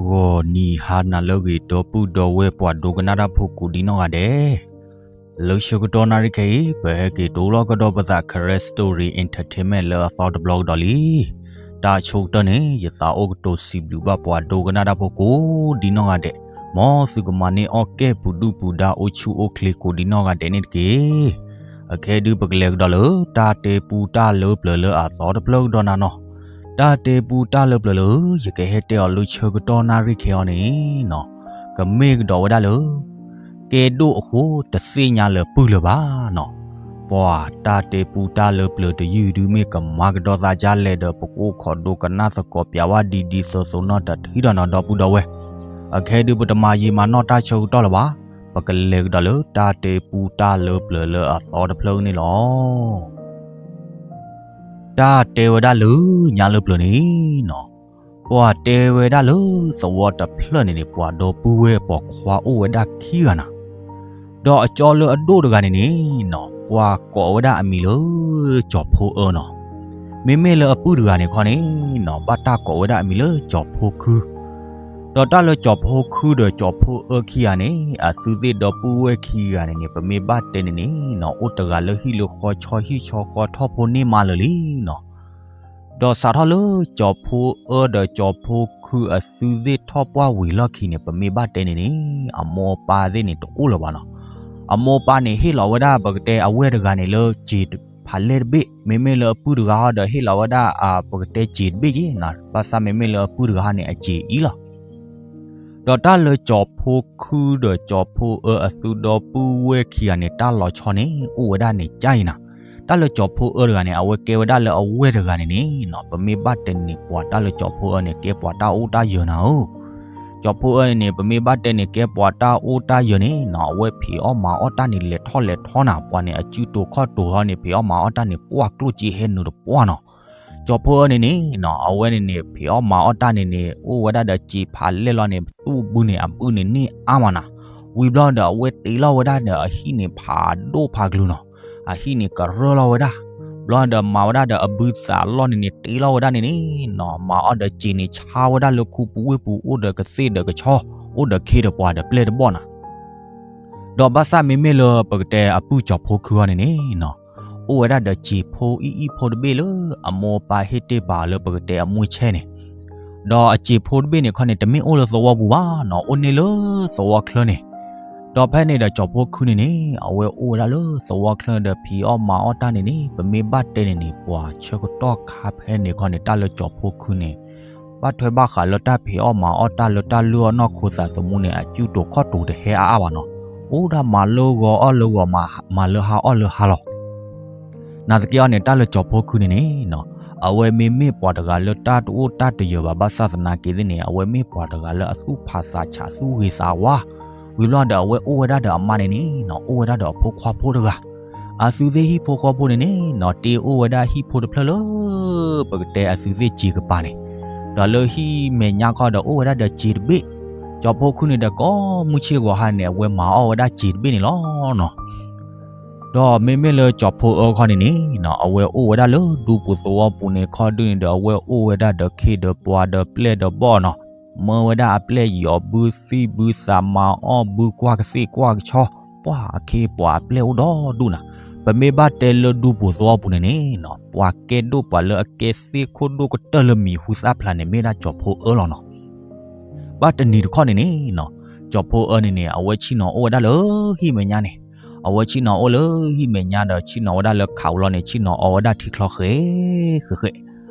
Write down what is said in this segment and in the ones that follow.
ဂီၤနံၤဟါနၤလၢအဂ့ၤ ဒီပုၢ်ဒီဝဲၢ်ပှၤဒိကနၣ်တၢ်ဖိကိးဒံနီၢ်ဂၤဒဲး, လၢဆၢကတီၢ်နၣ်ရံၣ်ခဲအံၤ ပဟဲက့ၤတိလီၤကဒီးပသး Karen Story Entertainment လၢအသီတဘျီကဒီးလံ. တၢ်ဆိကတၢၢ်န့ၣ် ယသးအိၣ်ကတိၤစံးဘျုးဘၣ်ပှၤဒိကနၣ်တၢ်ဖိကိးဒံနီၢ်ဂၤဒဲး, မ်သုကမၤန့ၢ်အီၣ်ကဲၣ်ပူၤဒုၣ်ပူၤဒါအိၣ်ဆူၣ်အိၣ်ချ့ကိးဒံနီၢ်ဂၤဒဲးန့ၣ်တက့ၢ်. အခဲဒုးပကလဲၤကဒီးလၢ တၢ်တဲပူတၢ်လၢပျၢၤလၢအသီတဖျၢၣ်ကဒီးနၤနီၤ. တၢ်တဲပူတၢ်လၢပျၢၤလၢ ယကဟဲတဲအီၤလၢဆၢကတီၢ်နၣ်ရံၣ်ခဲအံၤန့ၣ်နီၤ, ကမ့ၢ်ကဒီးဝဲဒၣ်လၢ ကဲဒိၣ်အဃိ တသ့ၣ်ညါလၢပုၢ်လၢၤဘၣ်နီၤ. ပှၤတၢ်တဲပူတၢ်လၢပျၢၤတယုၢ်ဒုးမ့ၢ်ကမၤကဒီးသးဒ်လဲၣ်ဒီး ပကအိၣ်ခိးဒိကနၣ်သကိးပၠးဝဲဒ်ဒ်သိးသိးနီၢ်တထံၣ်ဒီးနီၤ ဒီပုၢ်ဒီဝဲၢ်. အခဲဒုးပတမၤယံာ်မၤနီၢ်တၢ်ဆၢကတီၢ်လၢၤဘၣ်. ပကလဲၤကဒီးလၢတၢ်တဲပူတၢ်လၢပျၢၤလၢအသီတဖျၢၣ်န့ၣ်လီၤ. တၢ်တဲဝဲဒၣ်လၢညါလၢပျၢၤန့ၣ်နီၤ, ပှၤတဲဝဲဒၣ်လၢသဝီတဖျၢၣ်န့ၣ်န့ၣ် ပှၤဒီပုၢ်ဝဲၢ်ပိာ်ခွါအိၣ်ဝဲဒၣ်ခံဂၤနၤ. ဒီးအကၠီလၢအဒိၣ်တဂၤန့ၣ်န့ၣ်နီၤ, ပှၤကိးဝဲဒၣ်အမံၤလၢ ကၠီၤဖိအၢနီၤ. မ့မ့ၢ်လၢအပုၢ်တဂၤန့ၣ်ခီန့ၣ်နီၤ, ဘၣ်တၢ်ကိးဝဲဒၣ်အမံၤလၢကၠီၤဖိခု. ဒီးတၢ်လၢကၠီၤဖိခုဒီးကၠီၤဖိအၢခံဂၤန့ၣ် အသုသ့ၣ်ဒီပုၢ်ဝဲၢ်ခံဂၤန့ၣ်န့ၣ် ပမ့ၢ်ဘၣ်တဲန့ၣ်န့ၣ်နီၤ, အိၣ်တဂၤလၢဟံၣ်လၢဃီဆီဟံၣ်ဆီဃီထီၣ်ဖိန့ၢ်မးလၢာ်လံနီၤ. ဒီးစးထီၣ်လၢကၠီၤဖိအၢဒီးကၠီၤဖိခုအသုသ့ၣ်ထီၣ်ပှၢ်ဝံၤလီၢ်ခံန့ၣ် ပမ့ၢ်ဘၣ်တဲန့ၣ်န့ၣ် အမိၢ်အပၢ်သ့ၣ်န့ၣ်တအိၣ်လၢၤဘၣ်နီၤ. အမိၢ်အပၢ်န့ၣ်ဟ့ၣ်လီၤဝဲဒၣ်ပကတဲအဝဲၢ်တဂၤန့ၣ်လၢစံာ်ဖးလဲၢ်တဘ့ၣ်, မ့မ့ၢ်လၢအပုၢ်တဂၤဟီဒီးဟ့ၣ်လီၤဝဲဒၣ်အပကတဲစံာ်တဘ့ၣ်က့နီၤ, ဘၣ်ဆၣ်မ့မ့ၢ်လၢအပုၢ်တဂၤဟီန့ၣ် အစံာ်အံၤလီၤ. ဒီးတၢ်လၢကၠီၤဖိခုဒီးကၠီၤဖိအၢအသုဒီပုၢ်ဝဲၢ်ခံဂၤန့ၣ် တၢ်လီၤဆီန့ၣ် အိၣ်ဝဲဒၣ်န့ၣ်ကၠါအံၤနၤ. တၢ်လၢကၠီၤဖိအၢတဂၤန့ၣ် အဝဲကဲဝဲဒၣ်လၢအဝဲၢ်တဂၤန့ၣ်န့ၣ်နီၤ, ပမ့ၢ်ဘၣ်တဲန့ၣ်န့ၣ် ပှၤတၢ်လၢကၠီၤဖိအၢန့ၣ် ကဲပှၤတၢ်အိၣ်တၢ်ယၢၤနၤဧၢ. ကၠီၤဖိအၢန့ၣ်န့ၣ် ပမ့ၢ်ဘၣ်တဲန့ၣ် ကဲပှၤတၢ်အိၣ်တၢ်ယၢၤန့ၣ်နီၤ, အဝဲဖံးအီၣ်မၤအီၣ်တၢ်န့ၣ် လဲၤထီၣ်လဲၤထီနၤ, ပှၤန့ၣ် အစုတိာ်ခီၣ်တိာ်ဟီန့ၣ် ဖံးအီၣ်မၤအီၣ်တၢ်န့ၣ် ပှၢ်ကျိၣ်စ့ဟဲနုာ်တပှၢ်နီၤ. ကၠီၤဖိအၢန့ၣ်န့ၣ်နီၤ, အဝဲန့ၣ်န့ၣ် ဖံးအီၣ်မၤအီၣ်တၢ်န့ၣ်န့ၣ် အိၣ်ဝဲဒၣ်ဒီးစံာ်ဖးလဲၢ်လီၤန့ၣ် သူၣ်ဘုန့ၣ် အဘုန့ၣ်န့ၢ်အါမးနၤ. ဝံၤဘျီဒီးအဝဲတ့လီၤဝဲဒၣ်ဒီးအဟံၣ်န့ၣ်ဖးဒိၣ်ဖးကလုာ်နီၤ, အဟံၣ်န့ၣ်ကရၢလီၤဝဲဒၣ်. ဘျီဒီးမၤဝဲဒၣ်ဒီးအဘုသးလီၢ်န့ၣ်န့ၣ် တ့လီၤဝဲဒၣ်န့ၣ်န့ၣ်နီၤ, မၤအီၣ်ဒီးစံာ်န့ၣ်ဆါဝဲဒၣ်လၢခူပူၤဝ့ၢ်ပူၤ အိၣ်ဒီးကသ့ၣ်ဒီးကဆီ, အိၣ်ဒီးခ့ဒီးပှၤဒီးပျဲၢ်တဘီၣ်နၤ. ဒီးဘၣ်ဆၣ်မ့မ့ၢ်လၢပကတဲအပုၢ်ကၠီၤဖိခုအံၤန့ၣ်န့ၣ်နီၤ, အိၣ်ဝဲဒၣ်ဒီးစံာ်ဖိအံၣ်အံၣ်ဖိတဘ့ၣ်လၢအမိၢ်အပၢ်ဟ့ၣ်တ့ၢ်ပာ်အီၤလၢပကတဲအမွေးချဲန့ၣ်, ဒီးအစံာ်ဖိတဘ့ၣ်န့ၣ်ခီန့ၣ် တမ့ၢ်အိၣ်လၢသဝီပူၤဘၣ်နီၤ, အိၣ်န့ၢ်လၢသဝီချၢန့ၣ်. ဒီးဖဲန့ၣ်ဒီးကၠီၤဖိခုန့ၣ်န့ၣ် အဝဲအိၣ်ဝဲဒၣ်လၢသဝီချၢဒီးဖံးအီၣ်မၤအီၣ်တၢ်န့ၣ်န့ၣ် ပမ့ၢ်ဘၣ်တဲန့ၣ်န့ၣ် ပှၤဆၢကတီၢ်ခါဖဲန့ၣ်ခီန့ၣ် တၢ်လၢကၠီၤဖိခုန့ၣ် ဘၣ်ထွဲဘၣ်ဃးလၢတၢ်ဖံးအီၣ်မၤအီၣ်တၢ်လၢတၢ်လုၢ်အီၣ်နီၢ်ခိသးသမူန့ၣ် အစုတိာ်ခီၣ်တိာ်တဟဲအါအါဘၣ်နီၤ. အိၣ်ဒၣ်မၤလၢဂီၤအီၣ်လၢဂီၤ မၤလၢဟါအီၣ်လၢဟါလီၤ. နာ်သက့အီၤန့ၣ် တၢ်လၢကၠီၤဖိခုန့ၣ်န့ၣ်နီၤ, အဝဲမ့မ့ၢ်ပှၤတဂၤလၢတၢ်တအိၣ်တၢ်တယၢၤဘၣ် ဘၣ်ဆၣ်သနာ်က့သ့ၣ်န့ၣ် အဝဲမ့ၢ်ပှၤတဂၤလၢအသူၣ်ဖးသးဆးသူၣ်ဂ့ၤသးဝါ, ဝံၤဘျီဒီးအဝဲအိၣ်ဝဲဒၣ်ဒီးအမါန့ၣ်န့ၣ်နီၤ, အိၣ်ဝဲဒၣ်ဒီးအဖိခွါဖိတဂၤ အသုသ့ၣ်ဟံၣ်ဖိဃီဖိန့ၣ်န့ၣ်နီၤ တ့အိၣ်ဝဲဒၣ်ဟံၣ်ဖိတဖျၢၣ်လၢ ပကတဲအသုသ့ၣ်စံာ်ကပၤန့ၣ်, ဒီးလၢဟံၣ်မဲာ်ညါခီဒီးအိၣ်ဝဲဒၣ်ဒီးစံာ်တဘ့ၣ်, ကၠီၤဖိခုန့ၣ်ဒီးကိးမုၢ်ဆ့ၣ်ဂီၤဟါန့ၣ် အဝဲမၤအီၣ်ဝဲဒၣ်စံာ်တဘ့ၣ်န့ၣ်လီၤနီၤ. ဒီးမ့မ့ၢ်လၢကၠီၤဖိအၢခီန့ၣ်န့ၣ်နီၤ အဝဲအိၣ်ဝဲဒၣ်လၢဒူပူၤသဝီပူၤန့ၣ်ခီဒုန့ၣ်ဒီး အဝဲအိၣ်ဝဲဒၣ်ဒီးခ့ဒီးပှၤဒီးပျဲၢ်ဒီးဘီၣ်နီၤ, မၢဝဲဒၣ်အပျဲၢ်ယီၤဘုသံၣ်ဘုသးမၤအီၣ်ဘုကွၢ်ကသ့ၣ်ကွၢ်ကဆီ, ပှၤအခ့အပှၤအပျဲၢ်အိၣ်ဒီဒူၣ်နၤ, ပမ့ၢ်ဘၣ်တဲလၢဒူပူၤသဝီပူၤန့ၣ်န့ၣ်နီၤ ပှၤကဲဒိၣ်ပှၤလၢအကဲသ့ၣ်ခိၣ်ဒိၣ်ကတၢၢ်လၢမံၤဟူသၣ်ဖျါန့ၣ် မ့ၢ်ဒၣ်ကၠီၤဖိအၢလီၤနီၤ. ဘၣ်တနံၤတခီန့ၣ်န့ၣ်နီၤ ကၠီၤဖိအၢန့ၣ်န့ၣ် အဝဲဆ့ၣ်နီၤအိၣ်ဝဲဒၣ်လၢဟံၣ်မဲာ်ညါန့ၣ်, အဝဲဆ့ၣ်နီၤအိၣ်လၢဟံၣ်မဲာ်ညါဒီး ဆ့ၣ်နီၤဝဲဒၣ်လၢခးအူလီၤန့ၣ် ဆ့ၣ်နီၤအီဝဲဒၣ်ထံချီဃဲဃဲဃဲ,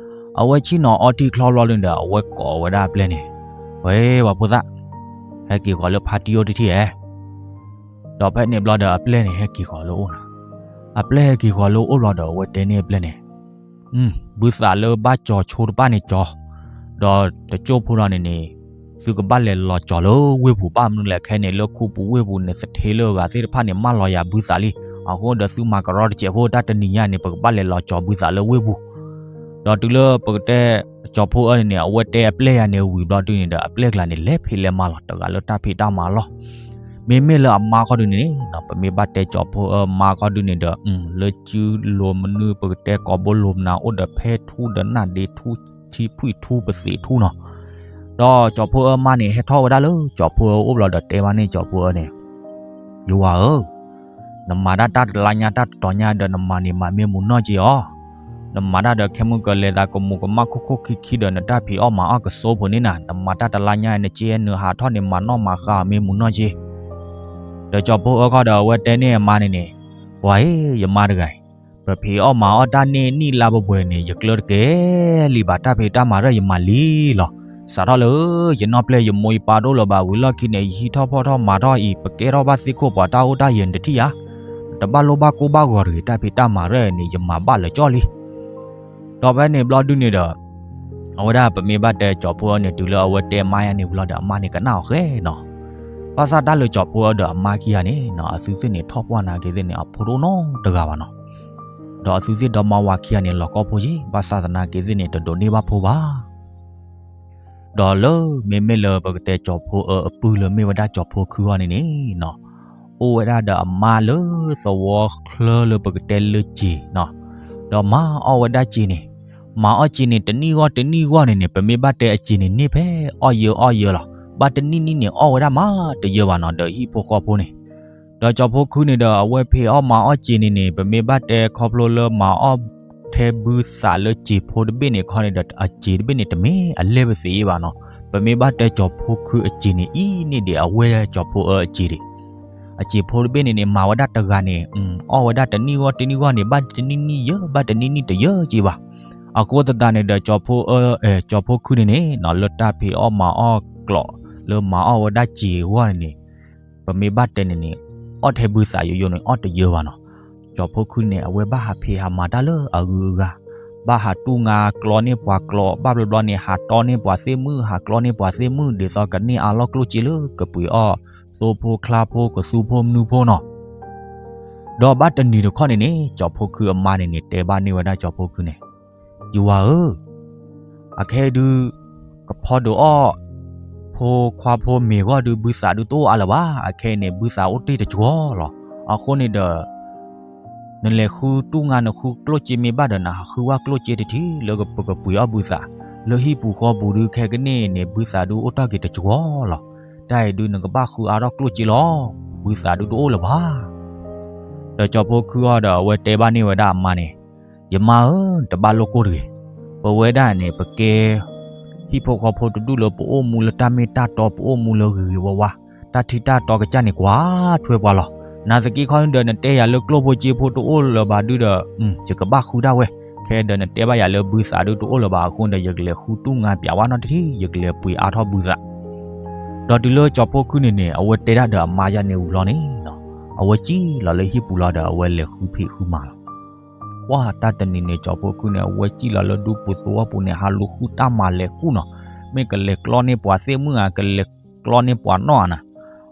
အဝဲဆ့ၣ်နီၤအီထံချီဘျီဒုန့ၣ်ဒီး အဝဲကိးဝဲဒၣ်အပျဲၢ်န့ၣ်, ဝဲပှၤဖိသၣ်, ဟဲက့ၤဃီၤလၢဖါတံၢ်အိၣ်တထံၣ်ဧဲ. ဒီးဖဲန့ၣ်ဘျီဒီးအပျဲၢ်န့ၣ် ဟဲက့ၤဃီၤလၢအအိၣ်နၤ, အပျဲၢ်ဟဲက့ၤဃီၤလၢအအိၣ်ဘျီဒီး အဝဲတဲန့ၢ်အပျဲၢ်န့ၣ် ဘုသးလၢဘၣ်ကၠီၤဆိတဖၣ်န့ၣ်ကၠီၤ, ဒီးတကၠိၢ်ဖိဒီးန့ၣ်န့ၣ် သုကဘၣ်လဲၤလီၤကၠီၤလၢဝ့ၢ်ပူၤ ဘၣ်မနုၤလဲၣ်ခဲန့ၣ် လၢခူပူၤဝ့ၢ်ပူၤန့ၣ် သထ့လၢအဂၤသ့ၣ်တဖၣ်န့ၣ် မၢလီၤယၤဘုသးလံ. အဃိဒီးသုမၤကရီတစဲးဖိ တၢ်တနံၤညါန့ၣ် ပကဘၣ်လဲၤလီၤကၠီၤဘုသးလၢဝ့ၢ်ပူၤ. ဒီးတုၤလၢပကတဲ ကၠီၤဖိအၢန့ၣ်န့ၣ် အဝဲတဲအပျဲၢ်ယၤန့ၣ်ဝံၤဘျီဒုန့ၣ်ဒီး အပျဲၢ်ကျါန့ၣ် လဲၤဖံးလဲၤမၤလီၤ တဂၤလၢတၢ်ဖံးတၢ်မၤလီၤ. မ့မ့ၢ်လၢအမါခီဒုန့ၣ်န့ၣ် ပမ့ၢ်ဘၣ်တဲကၠီၤဖိအၢမါခီဒုန့ၣ်ဒီး လၢစုလိၤမနုၤ ပကတဲကိးဘိလိၤမနၤ အိၣ်ဒီးဖဲထူဒီးနၣ်ဒ့ထူ ထံဖှံၣ်ထူ ပသံးထူနီၤ. ဒီးကၠီဖီအၢမါန့ၣ် ဟဲထီၣ်ဝဲဒၣ်လၢကၠီဖီအၢအိၣ်ဘျီဒီးတဲဘၣ်န့ၢ်ကၠီဖီအၢန့ၣ်, ယဝၤဧၢ, နမၤတၢ်တလါညါတၢ်တတီၤညါဒီး နမၤန့ၣ်မၤမ့ၢ်မူနီၢ်က့ၤအီၤ, နမၤတၢ်ဒီးခဲမုၢ်ကလဲၤသးကမူးကမၣ်ခိၣ်ခိၣ်ခံခံဒီး နတၢ်ဖံးအီၣ်မၤအီၣ်ကစိဖိန့ၣ်နၤ, နမၤတၢ်တလါညါနက့နုာ်ဟးထီၣ်န့ၣ် မၤနီၣ်မၤဃါအီၤမ့ၢ်မူနီၢ်က့ၤ. ဒီးကၠီဖီအၢခီဒီး အဝဲတဲန့ၢ်အမါန့ၣ်န့ၣ်, ပှၤအံၤ ယမါတဂၤအံၤ, ပဖံးအီၣ်မၤအီၣ်တၢ်န့ၢ်နံၣ်လါပှဲၤပှဲၤန့ၣ် ယကျၢတကဲလံဘၣ်, တၢ်ဖံးတၢ်မၤရၢၢ်ယမၤလံလီၤ. စးထီၣ်လၢယနီၢ်ပျဲၢ်ယမိၢ်ယပၢ်တအိၣ်လၢၤဘၣ်ဝံၤလီၢ်ခံန့ၣ် ယဟံးထီၣ်ဖီၣ်ထီၣ်မၤထီၣ်အံၤ ပကဲထီၣ်ဘၣ်သ့ၣ်ခိၣ်ပှၤတၢ်အိၣ်တၢ်ယၢၤနတထံၣ်ဧါ. တဘၣ်လိၣ်ဘၣ်ကိၢ်ဘၣ်ဂီၤတဂ့ၤ, တၢ်ဖံးတၢ်မၤရၢၢ်န့ၣ် ယမၤဘၣ်လၢာ်ကၠီလံ. ဒီးဖဲန့ၣ်ဘျီဒုန့ၣ်ဒီး အဝဲဒၣ်ပမ့ၢ်ဘၣ်တဲကၠီဖီအၢန့ၣ် တုၤလၢအဝဲတဲမါယါန့ၣ်ဝံၤလီၤဒီး အမါန့ၣ်ကနၣ်အီၤဃဲနီၤ. ဘၣ်ဆၣ်တၢ်လၢကၠီဖီအၢဒီးအမါခံဂၤန့ၣ်နီၤ အသုသ့ၣ်န့ၣ်ထီၣ်ပှၢ်နာ်က့သ့ၣ်န့ၣ် အဖိတအိၣ်နီတဂၤဘၣ်နီၤ. ဒီးအသုသ့ၣ်ဒီမါဝၤခံဂၤန့ၣ် လီၤကီဖိယံၤ, ဘၣ်ဆၣ်သနာ်က့သ့ၣ်န့ၣ် တဒိးန့ၢ်ဘၣ်ဖိဘၣ်. ဒီးလၢမ့မ့ၢ်လၢပကတဲကၠီဖီအၢအပုၢ်လၢမ့ၢ်ဝဲဒၣ်ကၠီဖီခုအီၤန့ၣ်န့ၣ်နီၤ, အိၣ်ဝဲဒၣ်ဒီးအမါလၢသဝီချၢလၢပကတဲလၢစ့ၤနီၤ, ဒီးမၤအီၣ်ဝဲဒၣ်စ့ၤန့ၣ်, မၤအီၣ်စ့ၤန့ၣ် တနံၣ်ဂီၢ်တနံၣ်ဂီၢ်န့ၣ်န့ၣ် ပမ့ၢ်ဘၣ်တဲအစ့ၤန့ၣ်န့ၢ်ဖဲအီၣ်ယၢအီၣ်ယၢလီၤ. ဘၣ်တနံၣ်နံၣ်န့ၣ် အီၣ်ဝဲဒၣ်မးတယၢဘၣ်နီၤ ဒီးဟံၣ်ဖိဃီဖိန့ၣ် ဒီးကၠီဖီခုန့ၣ်ဒီး အဝဲဖံးအီၣ်မၤအီၣ်စ့ၤန့ၣ်န့ၣ် ပမ့ၢ်ဘၣ်တဲခီဖျိလၢမၤအီၣ်ထဲဘုသးလၢစ့ၤဖိတဘ့ၣ်န့ၣ်ခီန့ၣ်ဒီး အစ့ၤတဘ့ၣ်န့ၣ်တမ့ၢ်အလဲၢ်ပသ့ၣ်ဘၣ်နီၤ. ပမ့ၢ်ဘၣ်တဲကၠီဖီခုအစ့ၤန့ၣ် အံၤန့ၢ်ဒံးအဝဲကၠီဖီအၢအစ့ၤဒံး. အစ့ၤဖိတဘ့ၣ်န့ၣ်န့ၣ် မၤဝဲဒၣ်တဂၤန့ၣ် အီၣ်ဝဲဒၣ်တနံၣ်ဂီၢ်တနံၣ်ဂီၢ်န့ၣ် ဘၣ်တနံၣ်နံၣ်ယၢ ဘၣ်တနံၣ်နံၣ်တယၢက့ဘၣ်. အဃိသတးန့ၣ်ဒီး ကၠီဖီအၢ ကၠီဖီခုန့ၣ်န့ၣ်နီၤ လၢတၢ်ဖံးအီၣ်မၤအီၣ်ကျိး လၢမၤအီၣ်ဝဲဒၣ်စ့ၤအဂီၢ်န့ၣ်န့ၣ် ပမ့ၢ်ဘၣ်တဲန့ၣ်န့ၣ် အီၣ်ထဲဘုသးယိယိန့ၣ် အီၣ်တယၢဘၣ်နီၤ. ကၠီဖီခုန့ၣ် အဝဲဘၣ်ဟးဖံးဟးမၤတၢ်လၢအဂုၤအဂၤ, ဘၣ်ဟးတူၢ်ငါကျီန့ၢ်ပှၤကျိး ဘၣ်ဘျီဘျီန့ၣ် ဟးတီန့ၢ်ပှၤသ့ၣ်မုၣ် ဟးကျီန့ၢ်ပှၤသ့ၣ်မုၣ် ဒ်သိးကန့ၢ်အါလီၢ်ကျိၣ်စ့လၢကပှ့ၤအီၣ်သိဖိချါဖိကသူဖိမနုၤဖိနီၤ. ဒီးဘၣ်တနံၤတခီန့ၣ်န့ၣ် ကၠီဖီခုအမါန့ၣ်န့ၣ် တဲဘၣ်န့ၢ်ဝဲဒၣ်ကၠီဖီခုန့ၣ်, ယဝၤဧၢ, အခဲအံၤဒုး ကဖီဒုးအီၣ် ဖိခွါဖိမ့ၤဂီၢ်ဒုး ဘုသးဒုးတအိၣ်အါလၢၤဘၣ်. အခဲအံၤန့ၣ် ဘုသးအိၣ်တ့ၢ်တစှီၤလီၤ. အဃိန့ၣ်ဒီး နလဲၤဃုတူၢ်ငါ နဃုကျိၣ်စ့မ့ၢ်ဘၣ်ဒီး နဟးဃုဝဲကျိၣ်စ့တထံၣ်လၢပကပှ့ၤအီၣ်ဘုသး, လၢဟံၣ်ပူၤဃီပူၤဒုးခဲကနံၣ်န့ၣ် ဘုသးဒုးအိၣ်တ့ၢ်က့ၤတစှီၤလီၤ. တၢ်အံၤဒုးနကဘၣ်ဃုအါထီၣ်ကျိၣ်စ့လီၤ. ဘုသးဒုးတအိၣ်လၢၤဘၣ်. ဒီးကၠီဖီခုအီၤဒီး အဝဲတဲဘၣ်န့ၢ်ဝဲဒၣ်အမါန့ၣ်, ယမါဧၢ, တဘၣ်လိၣ်ကိၢ်တဂ့ၤ. ပဝဲဒၣ်န့ၣ် ပကဲ ဟံၣ်ဖိဃီဖိတဒူၣ်လၢပအိၣ်မူလၢတၢ်မ့ၢ်တၢ်တီ ပအိၣ်မူလၢဂ့ၤဂ့ၤဝါဝါ, တၢ်ထံတၢ်တီကစၢ်န့ၣ်ကွၢ်ထွဲပှၤလီၤ. နာ်သက့ခီန့ၣ်ဒီး နတဲယၤလၢကျိၣ်ဖိစ့ဖိတအိၣ်လၢၤဘၣ်ဒုးဒီး ယကဘၣ်ဃုတၢ်ဝဲ, ခဲဒီးနတဲဘၣ်ယၤလၢဘုသးဒုးတအိၣ်လၢၤဘၣ်အဃိဒီး ယကလဲၤဃုတူၢ်ငါပၠးဝဲနီတထံၣ်, ယကလဲၤပှ့ၤအါထီၣ်ဘုသး. ဒီးတုၤလၢကၠီဖီခုန့ၣ်န့ၣ် အဝဲတဲဒၣ်ဒီးအမါယါန့ၣ်ဝံၤလီၤန့ၣ်နီၤ, အဝဲစံၣ်လီၤလၢဟံၣ်ပူၤလီၤဒီး အဝဲလဲၤဃုဖံးဃုမၤလီၤ. ပှၢ်တၢ်တနံၤန့ၣ် ကၠီဖီခုန့ၣ် အဝဲစံၣ်လီၤလၢဒူပူၤသဝီပူၤန့ၣ် ဟးလူၤဃုတၢ်မၤလဲၤကူၣ်နီၤ, မ့ၢ်ကလဲၤကျီန့ၢ်ပှၤသ့ၣ်မုၣ်ဧါ, ကလဲၤကျီန့ၢ်ပှၤနီၣ်ဧါနၤ,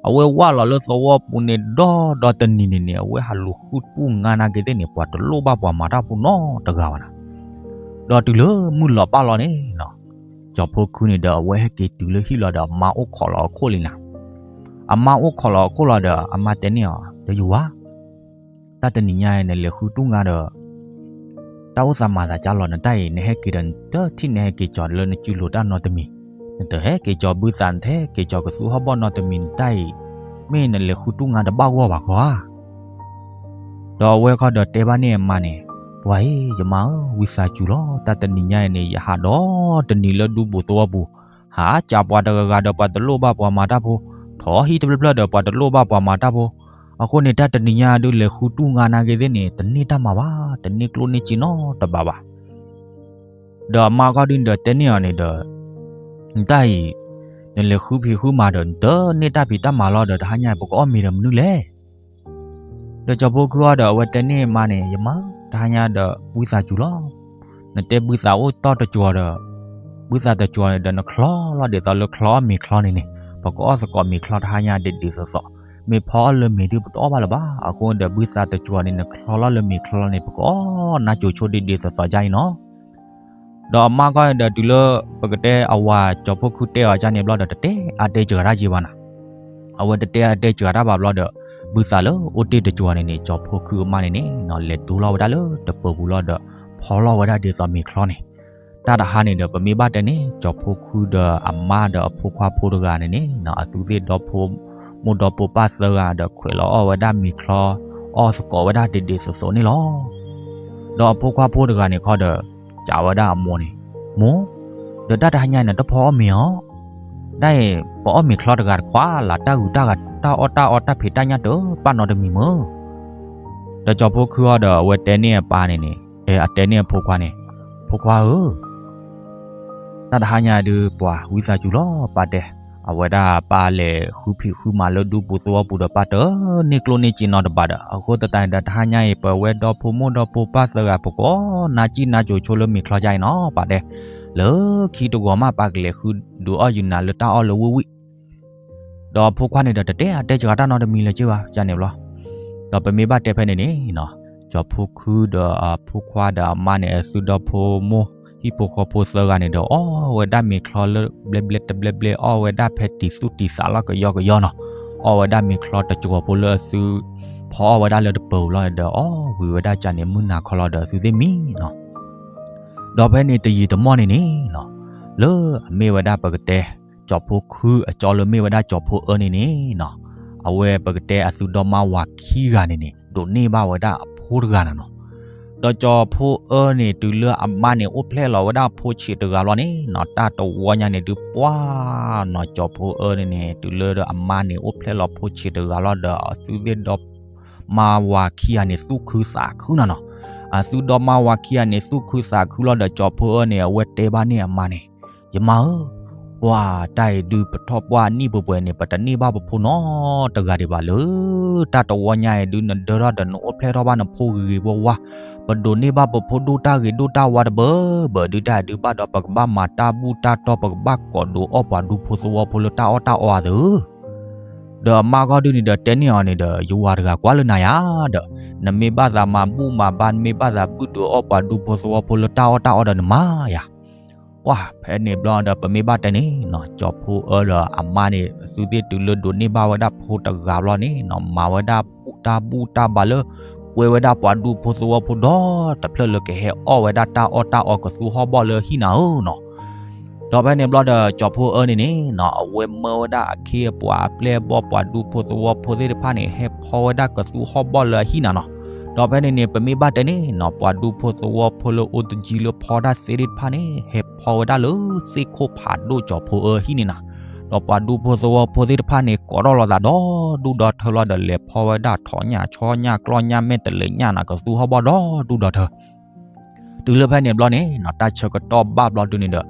အဝဲဝၢ်လီၤလၢသဝီပူၤန့ၣ် ဒီဒီတနံၤန့ၣ်န့ၣ် အဝဲဟးလူၤဃုတူၢ်ငါနာ်က့သ့ၣ်န့ၣ် ပှၤတလိၣ်ဘၣ်ပှၤမၤတၢ်ဖိနီတဂၤဘၣ်နၤ. ဒီးတုၤလၢမုၢ်လီၤပၢ်လီၤန့ၣ်နီၤ, ကၠီဖီခုန့ၣ်ဒီး အဝဲဟဲက့ၤတုၤလၢဟံၣ်လီၤဒီး အမါအိၣ်ခိးလီၤအခိၣ်လံနၤ. အမါအိၣ်ခိးလီၤအခိၣ်လီၤဒီး အမါတဲန့ၢ်အီၤ, ဒီးယဝၤ တၢ်တနံၤညါအံၤ နလဲၤဃုတူၢ်ငါဒီး တၢ်အိၣ်သးမၤသးကၢ်လီၤ နတၢ်အံၤ နဟဲက့ၤဒီး နတထံၣ်နဟဲက့ၤကၠီၤလၢနစုလိၤတၢ်နီတမံၤ, နတဟဲက့ၤကၠီၤဘုသး နတဟဲက့ၤကၠီၤကသူဟီၣ်ဘီၣ်နီတမံၤ နတၢ်အံၤ, မ့ၢ်နလဲၤဃုတူၢ်ငါတဘၣ်ဂီၢ်ဘၣ်ခီဧါ. ဒီးအဝဲခီဒီးတဲဘၣ်န့ၢ်အမါန့ၣ်, ပှၤအံၤ ယမါဧၢ, ဝံသးစူၤလီၤ, တၢ်တနံၤညါအံၤန့ၣ် ယဟးဒီတနံၤလၢဒူပူၤသဝီပူၤ, ဟးကးပှၤတဂၤဂၤဒီး ပှၤတလိၣ်ဘၣ်ပှၤမၤတၢ်ဖိ, ထီၣ်ဟံၣ်တဖျၢၣ်ဖျၢၣ်ဒီး ပှၤတလိၣ်ဘၣ်ပှၤမၤတၢ်ဖိ, အဃိန့ၣ် တၢ်တနံၤညါဒုး လဲၤဃုတူၢ်ငါနာ်က့သ့ၣ်န့ၣ် တန့ၢ်တၢ်မၤဘၣ်, တန့ၢ်ကျိၣ်န့ၢ်စ့နီတဘးဘၣ်. ဒီးအမါခီဒုးဒီးတဲန့ၢ်အီၤန့ၣ်ဒီး, နတၢ်အံၤ နလဲၤဃုဖံးဃုမၤဒီး နတန့ၢ်တၢ်ဖံးတၢ်မၤလီၤဒီး တဟါညါပကအီၣ်မ့ၤဒီးမနုၤလဲၣ်. ဒီးကၠီဖီခုအီၤဒီး အဝဲတဲန့ၢ်အမါန့ၣ်, ယမါ, တဟါညါဒီး ဝံသးစူၤလီၤ. နတဲဘုသးအိၣ်တီၢ်တစှီၤဒီး, ဘုသးတစှီၤန့ၣ်ဒီး နချီလီၤဒ်သိးလၢချီအီၣ်မ့ၤချီန့ၣ်န့ၣ်, ပကအီၣ်သကိးမ့ၤချီတဟါညါဒ်ဒ်သိးသိး, မ့ၢ်ဖီအီၣ်လၢမ့ၤဒုးပတအီၣ်ဘၣ်လၢၤဘၣ်. အဃိဒီး ဘုသးတစှီၤန့ၣ် နချီလီၤလၢမ့ၤချီန့ၣ် ပကအီၣ်နါစိၤဆိဒ်ဒ်သိးသိးဒ်အံၤနီၤ. ဒီးအမါခီဒီး တုၤလၢပကတဲအဝၤကၠီဖီခုတဲအီၤဒ်န့ၣ်ဘျီဒီး တတဲအါတဲစှၤတၢ်က့ၤဘၣ်နၤ. အဝဲတတဲအါတဲစှၤတၢ်ဘၣ်ဘျီဒီး ဘုသးလၢအိၣ်တ့ၢ်တစှီၤန့ၣ်န့ၣ် ကၠီဖီခုအမါန့ၣ်န့ၣ် လဲၤဒိလီၤဝဲဒၣ်လၢတပၢၤပူၤလီၤဒီး ဖီလီၤဝဲဒၣ်ဒ်သိးမ့ၤချီန့ၣ်. တၢ်တဟါန့ၣ်ဒီး ပမ့ၢ်ဘၣ်တဲန့ၣ် ကၠီၤဖိခုဒီးအမါဒီးအဖိခွါဖိတဂၤန့ၣ်န့ၣ် အသုသ့ၣ်ဒီဖိ မိၢ်ဒီဖိပၢ်သၢဂၤဒီး ခွဲးလီၤအီၣ်ဝဲဒၣ်မ့ၤချီ အီၣ်သကိးဝဲဒၣ်ဒ်ဒ်သိးသိးန့ၣ်လီၤ. ဒီးအဖိခွါဖိတဂၤန့ၣ်ခီဒီး စံးဝဲဒၣ်အမိၢ်န့ၣ်, မိၢ်, ဒီးတၢ်တဟါညါအံၤန့ၣ် တဖီအီၣ်မ့ၤဧါ. တၢ်အံၤ ပအီၣ်မ့ၤချီတဂၤတခွးလၢ် တၢ်ဂုၤတၢ်ဂၤ တၢ်အီၣ်တၢ်အီတၢ်ဖံးတၢ်ညၣ်တပၣ်နီတမံၤမ့ၢ်. ဒီးကၠီၤဖိခုအီၤဒီး အဝဲတဲန့ၢ်အပၢ်န့ၣ်န့ၣ်, အတဲန့ၢ်အဖိခွါန့ၣ်, ဖိခွါဧၢ, တၢ်တဟါညါဒုး ပှၤဝံသးစူၤလီၤ ပၢ်တဲ, အဝဲဒၣ်ပၢ်လဲၤဃုဖံးဃုမၤလၢဒူပူၤသဝီပူၤဒီး ပၢ်တန့ၢ်ကျိၣ်န့ၢ်စ့နီတဘျီဒီး အဃိသတးန့ၣ်ဒီး တဟါညါအံၤ ပဝဲဒီဖိမိၢ်ဒီဖိပၢ်သၢဂၤ ပကိးနါစံၣ်နါစိၤဆိလၢမ့ၤချီကါအံၤနီၤ ပၢ်တဲ, လၢခံတဂီၤမး ပၢ်ကလဲၤဃုဒုးအီၣ်ယုာ်နၤလၢတၢ်အီၣ်လၢဝံၣ်ဝံၣ် ဒီးအဖိခွါန့ၣ်ဒီး တတဲအတဲစှၤတၢ်နီတမံၤလၢၤဘၣ် ကန့ၣ်ဘျီ, ဒီးပမ့ၢ်ဘၣ်တဲဖဲန့ၣ်န့ၣ်, ကၠီၤဖိခုဒီးအဖိခွါဒီးအမါန့ၣ် အသုဒီဖိမိၢ် ဟံၣ်ဖိဃီဖိသၢဂၤန့ၣ်ဒီး အီၣ်ဝဲဒၣ်မ့ၤချီလၢဘျဲဘျဲတဘျဲဘျဲ အီၣ်ဝဲဒၣ်ဖဲတံၤသူၣ်တံၤသးလီၤကယီကယီနီၤ, အီၣ်ဝဲဒၣ်မ့ၤချီတစှီၤဖိလၢအသု ဖီအီၣ်ဝဲဒၣ်လၢတပၢၤလီၤဒီး အီၣ်ဝံၤဝဲဒၣ်ကန့ၣ် မုၢ်နၤခီလီၤဒီး အသုသ့ၣ်မံနီၤ ဒီးဖဲန့ၣ်တယံာ်တမီၢ်န့ၣ်န့ၣ်, လၢအမ့ၢ်ဝဲဒၣ်ပကတဲ ကၠီၤဖိခု အကၠီလၢမ့ၢ်ဝဲဒၣ်ကၠီၤဖိအၢန့ၣ်န့ၣ်နီၤ, အဝဲပကတဲအသုဒီမါဝၤခံဂၤန့ၣ်န့ၣ် ဒိးန့ၢ်ဘၣ်ဝဲဒၣ်အဖိတဂၤနၤနီၤ, ဒီးကၠီၤဖိအၢန့ၣ် တုၤလၢအမါန့ၣ်အိၣ်ဖျဲၣ်လီၤဝဲဒၣ်အဖိဆံးတဂၤလီၤန့ၣ်နီၤ, တၢ်တဝီညါန့ၣ်ဒုးပှၢ်နီၤ ကၠီၤဖိအၢန့ၣ်န့ၣ် တုၤလၢအမါန့ၣ်အိၣ်ဖျဲၣ်လီၤဖိဆံးတဂၤလီၤဒီး အသုသ့ၣ်ဒီ မါဝၤခံဂၤန့ၣ် သူၣ်ခုသးခုနၤနီၤ, အသုဒီမါဝၤခံဂၤန့ၣ် သူၣ်ခုသးခုလီၤဒီး ကၠီၤဖိအၢန့ၣ် အဝဲတဲဘၣ်န့ၢ်အမါန့ၣ်, ယမါဧၢ, ပှၤတၢ်အံၤဒုးပထီၣ်ပှၢ်နံၣ်ပှဲၤပှဲၤန့ၣ် ပတန့ၢ်ဘၣ်ပဖိနီတဂၤဒံးဘၣ်လၢ တၢ်တဝီညါအံၤဒုး နဒၢထီၣ်ဒီးနအိၣ်ဖျဲၣ်ထီၣ်ဘၣ်နဖိဂ့ၤဂ့ၤဝါဝါ, ပဒိးန့ၢ်ဘၣ်ပဖိဒိၣ်တၢ်ဂ့ၤဒိၣ်တၢ်ဝါတဘၢဘၢဒုး တၢ်အဒုးဘၣ်ဒီး ပကဘၣ်မၤတၢ်ဘူၣ်တၢ်တီၢ် ပကဘၣ်ကိးဒိးအီၣ်ပှၤဒူဖိသဝီဖိလၢတၢ်အီၣ်တၢ်အီအသး ဒီးအမါဂီၢ်ဒုန့ၣ်ဒီး တဲန့ၢ်အီၤန့ၣ်ဒီး ယဝၤတဂၤကွၢ်လၢနၤယၤဒီး နမ့ၢ်ဘၣ်သးမၤဘူၣ်မၤဘါ နမ့ၢ်ဘၣ်သးဘုၣ်ဒိးအီၣ်ပှၤဒူဖိသဝီဖိလၢတၢ်အီၣ်တၢ်အီဒီးနမၤယၤ, ပှၢ်ဖဲန့ၣ်ဘျီဒီး ပမ့ၢ်ဘၣ်တဲန့ၣ်နီၤ ကၠီၤဖိအၢဒီးအမါန့ၣ် အသုသ့ၣ်တုၤလၢဒိးန့ၢ်ဘၣ်ဝဲဒၣ်ဖိတဂၤဘျီန့ၣ်နီၤ မၤဝဲဒၣ်ဘူၣ်တၢ်ဘူၣ်တၢ်ဘါလၢ ကွဲဝဲဒၣ်ပှၤဒူဖိသဝီဖိဒီတဖျၢၣ်လၢ ကဟဲအီၣ်ဝဲဒၣ်တၢ်အီၣ်တၢ်အီကသူဟီၣ်ဘီၣ်လၢအဟံၣ်နၤဧၢနီၤ. ဒီးဖဲန့ၣ်ဘျီဒီး ကၠီၤဖိအၢန့ၣ်န့ၣ်နီၤ အဝဲမၢဝဲဒၣ်အခ့အပှၤအပျဲၢ်အဘီၣ် ပှၤဒူဖိသဝီဖိသ့ၣ်တဖၣ်န့ၣ် ဟဲဖီဝဲဒၣ်ကသူဟီၣ်ဘီၣ်လၢအဟံၣ်နၤနီၤ. ဒီးဖဲန့ၣ်န့ၣ် ပမ့ၢ်ဘၣ်တဲန့ၣ်နီၤ ပှၤဒူဖိသဝီဖိလၢအိၣ်တယံၤလၢဖီတၢ်သ့သ့ၣ်တဖၣ်န့ၣ် ဟဲဖီဝဲဒၣ်လၢသ့ၣ်ခိၣ်ဖးဒိၣ်ကၠီၤဖိအၢဟံၣ်န့ၣ်နၤ. ဒီးပှၤဒူဖိသဝီဖိသ့ၣ်တဖၣ်န့ၣ် ကိးထီၣ်လိာ်သးဒီဒူၣ်ဒီထၢလီၤဒီး လဲၤဖီဝဲဒၣ်ထိးညၣ်ဆီညၣ်ကျီၢ်ညၣ်မဲာ်တလဲးညၣ်နၤ ကသူဟီၣ်ဘီၣ်ဒီဒူၣ်ဒီထၢ တုၤလၢဖဲန့ၣ်ဘျီန့ၣ်နီၤ တၢ်ဆၢကတီၢ်ဘၣ်ဘျီဒုန့ၣ်ဒီး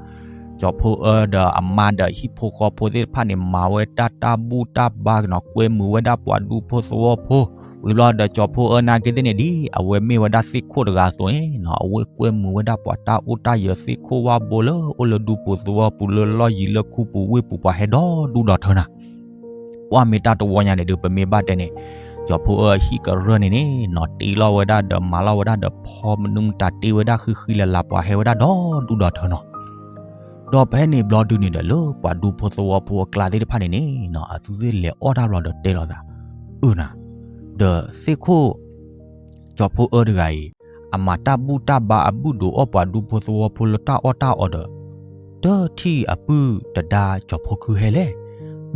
ကၠီၤဖိအၢဒီးအမါဒီးဟံၣ်ဖိဃီဖိသ့ၣ်တဖၣ်န့ၣ် မၤဝဲတၢ်တၢ်ဘူၣ်တၢ်ဘါနီၤ ကွဲမုာ်ဝဲဒၣ်ပှၤဒူဖိသဝီဖိ, ဝံၤဘျီဒီး ကၠီၤဖိအၢနာ်က့သ့ၣ်န့ၣ်ဒ် အဝဲမ့ၢ်ဝဲဒၣ်သ့ၣ်ခိၣ်တဂၤအသိးန့ၣ်နီၤ အဝဲကွဲမုာ်ဝဲဒၣ်ပှၤတၢ်အိၣ်တၢ်ယၢၤသ့ၣ်ခိၣ်ဝၣ်ဘိလၢအိၣ်လၢဒူပူၤသဝီပူၤလၢလီၢ်ယံၤလၢခူပူၤဝ့ၢ်ပူၤ ပှၤဟဲဒီဒူၣ်ဒီထၢနၤ ပှၢ်မ့ၢ်တၢ်တဝီညါန့ၣ်ဒုး ပမ့ၢ်ဘၣ်တဲန့ၣ် ကၠီၤဖိအၢအဟံၣ်ကရၢၢ်န့ၣ်န့ၣ်နီၤ တ့လီၤဝဲဒၣ်ဒီးမၤလီၤဝဲဒၣ်ဒီးဖီမနုၤမတၤတ့ဝဲဒၣ်ဃံဃံလၤလၤ ပှၤဟဲဝဲဒၣ်ဒီဒူၣ်ဒီထၢနီၤ. ဒီးဖဲန့ၣ်ဘျီဒုန့ၣ်ဒီး လၢပှၤဒူဖိသဝီဖိအကျါသ့ၣ်တဖၣ်န့ၣ်န့ၣ်နီၤ အသုသ့ၣ်လဲၤအီၣ်တၢ်ဘျီဒီးတဲလိာ်သး, အၢနၤ, ဒီးသ့ၣ်ခိၣ် ကၠီၤဖိအၢတဂၤအံၤ အမၤတၢ်ဘူၣ်တၢ်ဘါအဘုၣ်ဒိးအီၣ်ပှၤဒူဖိသဝီဖိလၢတၢ်အီၣ်တၢ်အီဒီး တထံၣ်အပုၢ်တဒါကၠီၤဖိခုဟဲလဲၣ်,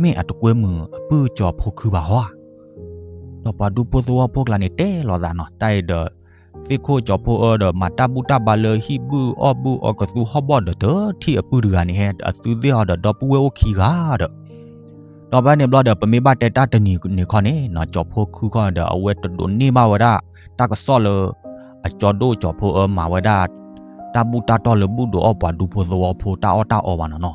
မ့ၢ်အတကွဲမုာ်အပုၢ်ကၠီၤဖိခုဘၣ်ဟီဧါ. ဒီးပှၤဒူဖိသဝီဖိကျါန့ၣ်တဲလိာ်သးနီၤ တၢ်အံၤဒီး သ့ၣ်ခိၣ်ကၠီၤဖိအၢဒီး မၤတၢ်ဘူၣ်တၢ်ဘါလၢဟံၣ်ဘုၣ်အီၣ်ဘုၣ်အီကသူဟီၣ်ဘီၣ်ဒီး တထံၣ်အပုၢ်တဂၤန့ၣ်ဟဲ အသုသ့ၣ်အီၤဒီးဒီပုၢ်ဝဲၢ်အိၣ်ခံဂၤဒီး ဒီးဖဲန့ၣ်ဘျီဒီး ပမ့ၢ်ဘၣ်တဲတၢ်တနံၤန့ၣ်ခီန့ၣ်နီၤ ကၠီၤဖိခုခီဒီး အဝဲတဒိးန့ၢ်ဘၣ်ဝဲဒၣ် တၢ်ကစီၣ်လၢ အကၠီဒိၣ်ကၠီၤဖိအၢမၤဝဲဒၣ် တၢ်ဘူၣ်တၢ်တီၢ်လၢဘူၣ်ဒိးအီၣ်ပှၤဒူဖိသဝီဖိတၢ်အီၣ်တၢ်အီဘၣ်နီၤနီၤ.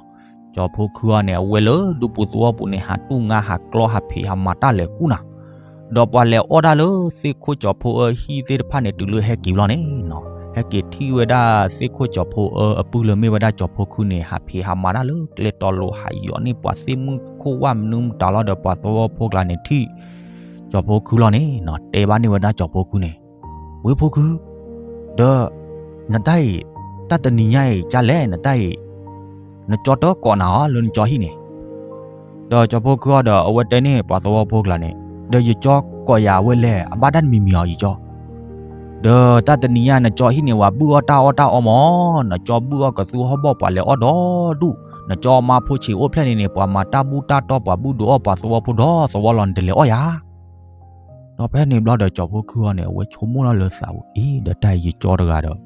ကၠီၤဖိခုအီၤန့ၣ် အဝဲလၢဒူပူၤသဝီပူၤန့ၣ် ဟးတူၢ်ငါဟးကျီဟးဖံးဟးမၤတၢ်လဲၤကူၣ်နၤ ဒီးပှၤလဲၤအီၣ်တၢ်လၢသ့ၣ်ခိၣ်ကၠီၤဖိအၢဟံၣ်သ့ၣ်တဖၣ်န့ၣ် တုၤလၢဟဲက့ၤဘျီန့ၣ်နီၤ ဟဲက့ၤထံၣ်ဝဲဒၣ်သ့ၣ်ခိၣ်ကၠီၤဖိအၢအပုၢ်လၢမ့ၢ်ဝဲဒၣ်ကၠီၤဖိခုန့ၣ် ဟးဖံးဟးမၤတၢ်လၢကျဲတီၤလိၤ ဟးယီၤန့ၢ်ပှၤသ့ၣ်မုၣ်ခိၣ်ဝၣ်မနုၤမတၤလီၤဒီး ပှၤသဝီဖိကျါန့ၣ်ထံၣ် ကၠီၤဖိခုလီၤန့ၣ်နီၤ တဲဘၣ်န့ၢ်ဝဲဒၣ်ကၠီၤဖိခုန့ၣ် ဝဲၢ်ဖိခု, ဒီး နတၢ်အံၤ တၢ်တနံၤညါအံၤ ကလဲၣ် နတၢ်အံၤ နကၠီတကိးနၤအီၤလၢနကၠီဟံၣ်န့ၣ် ဒီးကၠီၤဖိခုအီၤဒီး အဝဲတဲန့ၢ်ပှၤသဝီဖိကျါန့ၣ် ဒီးယကၠီကိးယၤဝဲလဲၣ် အဘၣ်တၢ်တမံၤမံၤအီၤယကၠီ, ဒီးတၢ်တနံၤညါ နကၠီဟံၣ်န့ၣ် ဝဲဘုၣ်အီၣ်တၢ်အီၣ်တၢ်အီမၢ်, နကၠီဘုၣ်အီၣ်ကသူဟီၣ်ဘီၣ်ပှၤလဲၤအီၣ်ဒီဒူၣ်, နကၠီအမါဖိဆံးအိၣ်ဖျဲၣ်န့ၣ်န့ၣ် ပှၤမၤတၢ်ဘူၣ်တၢ်တီ ပှၤဘူၣ်ဒိးအီၣ်ပှၤသဝီဖိဒီသဝီလီၤ နတလဲၤအီၣ်ယၤ. ဒီးဖဲန့ၣ်ဘျီဒီး ကၠီၤဖိခုအီၤန့ၣ် အဝဲဆိကမိၣ်ထီၣ်လၢသးဝဲ အ့ ဒီးတၢ်အံၤယကၠီတဂၤဒီး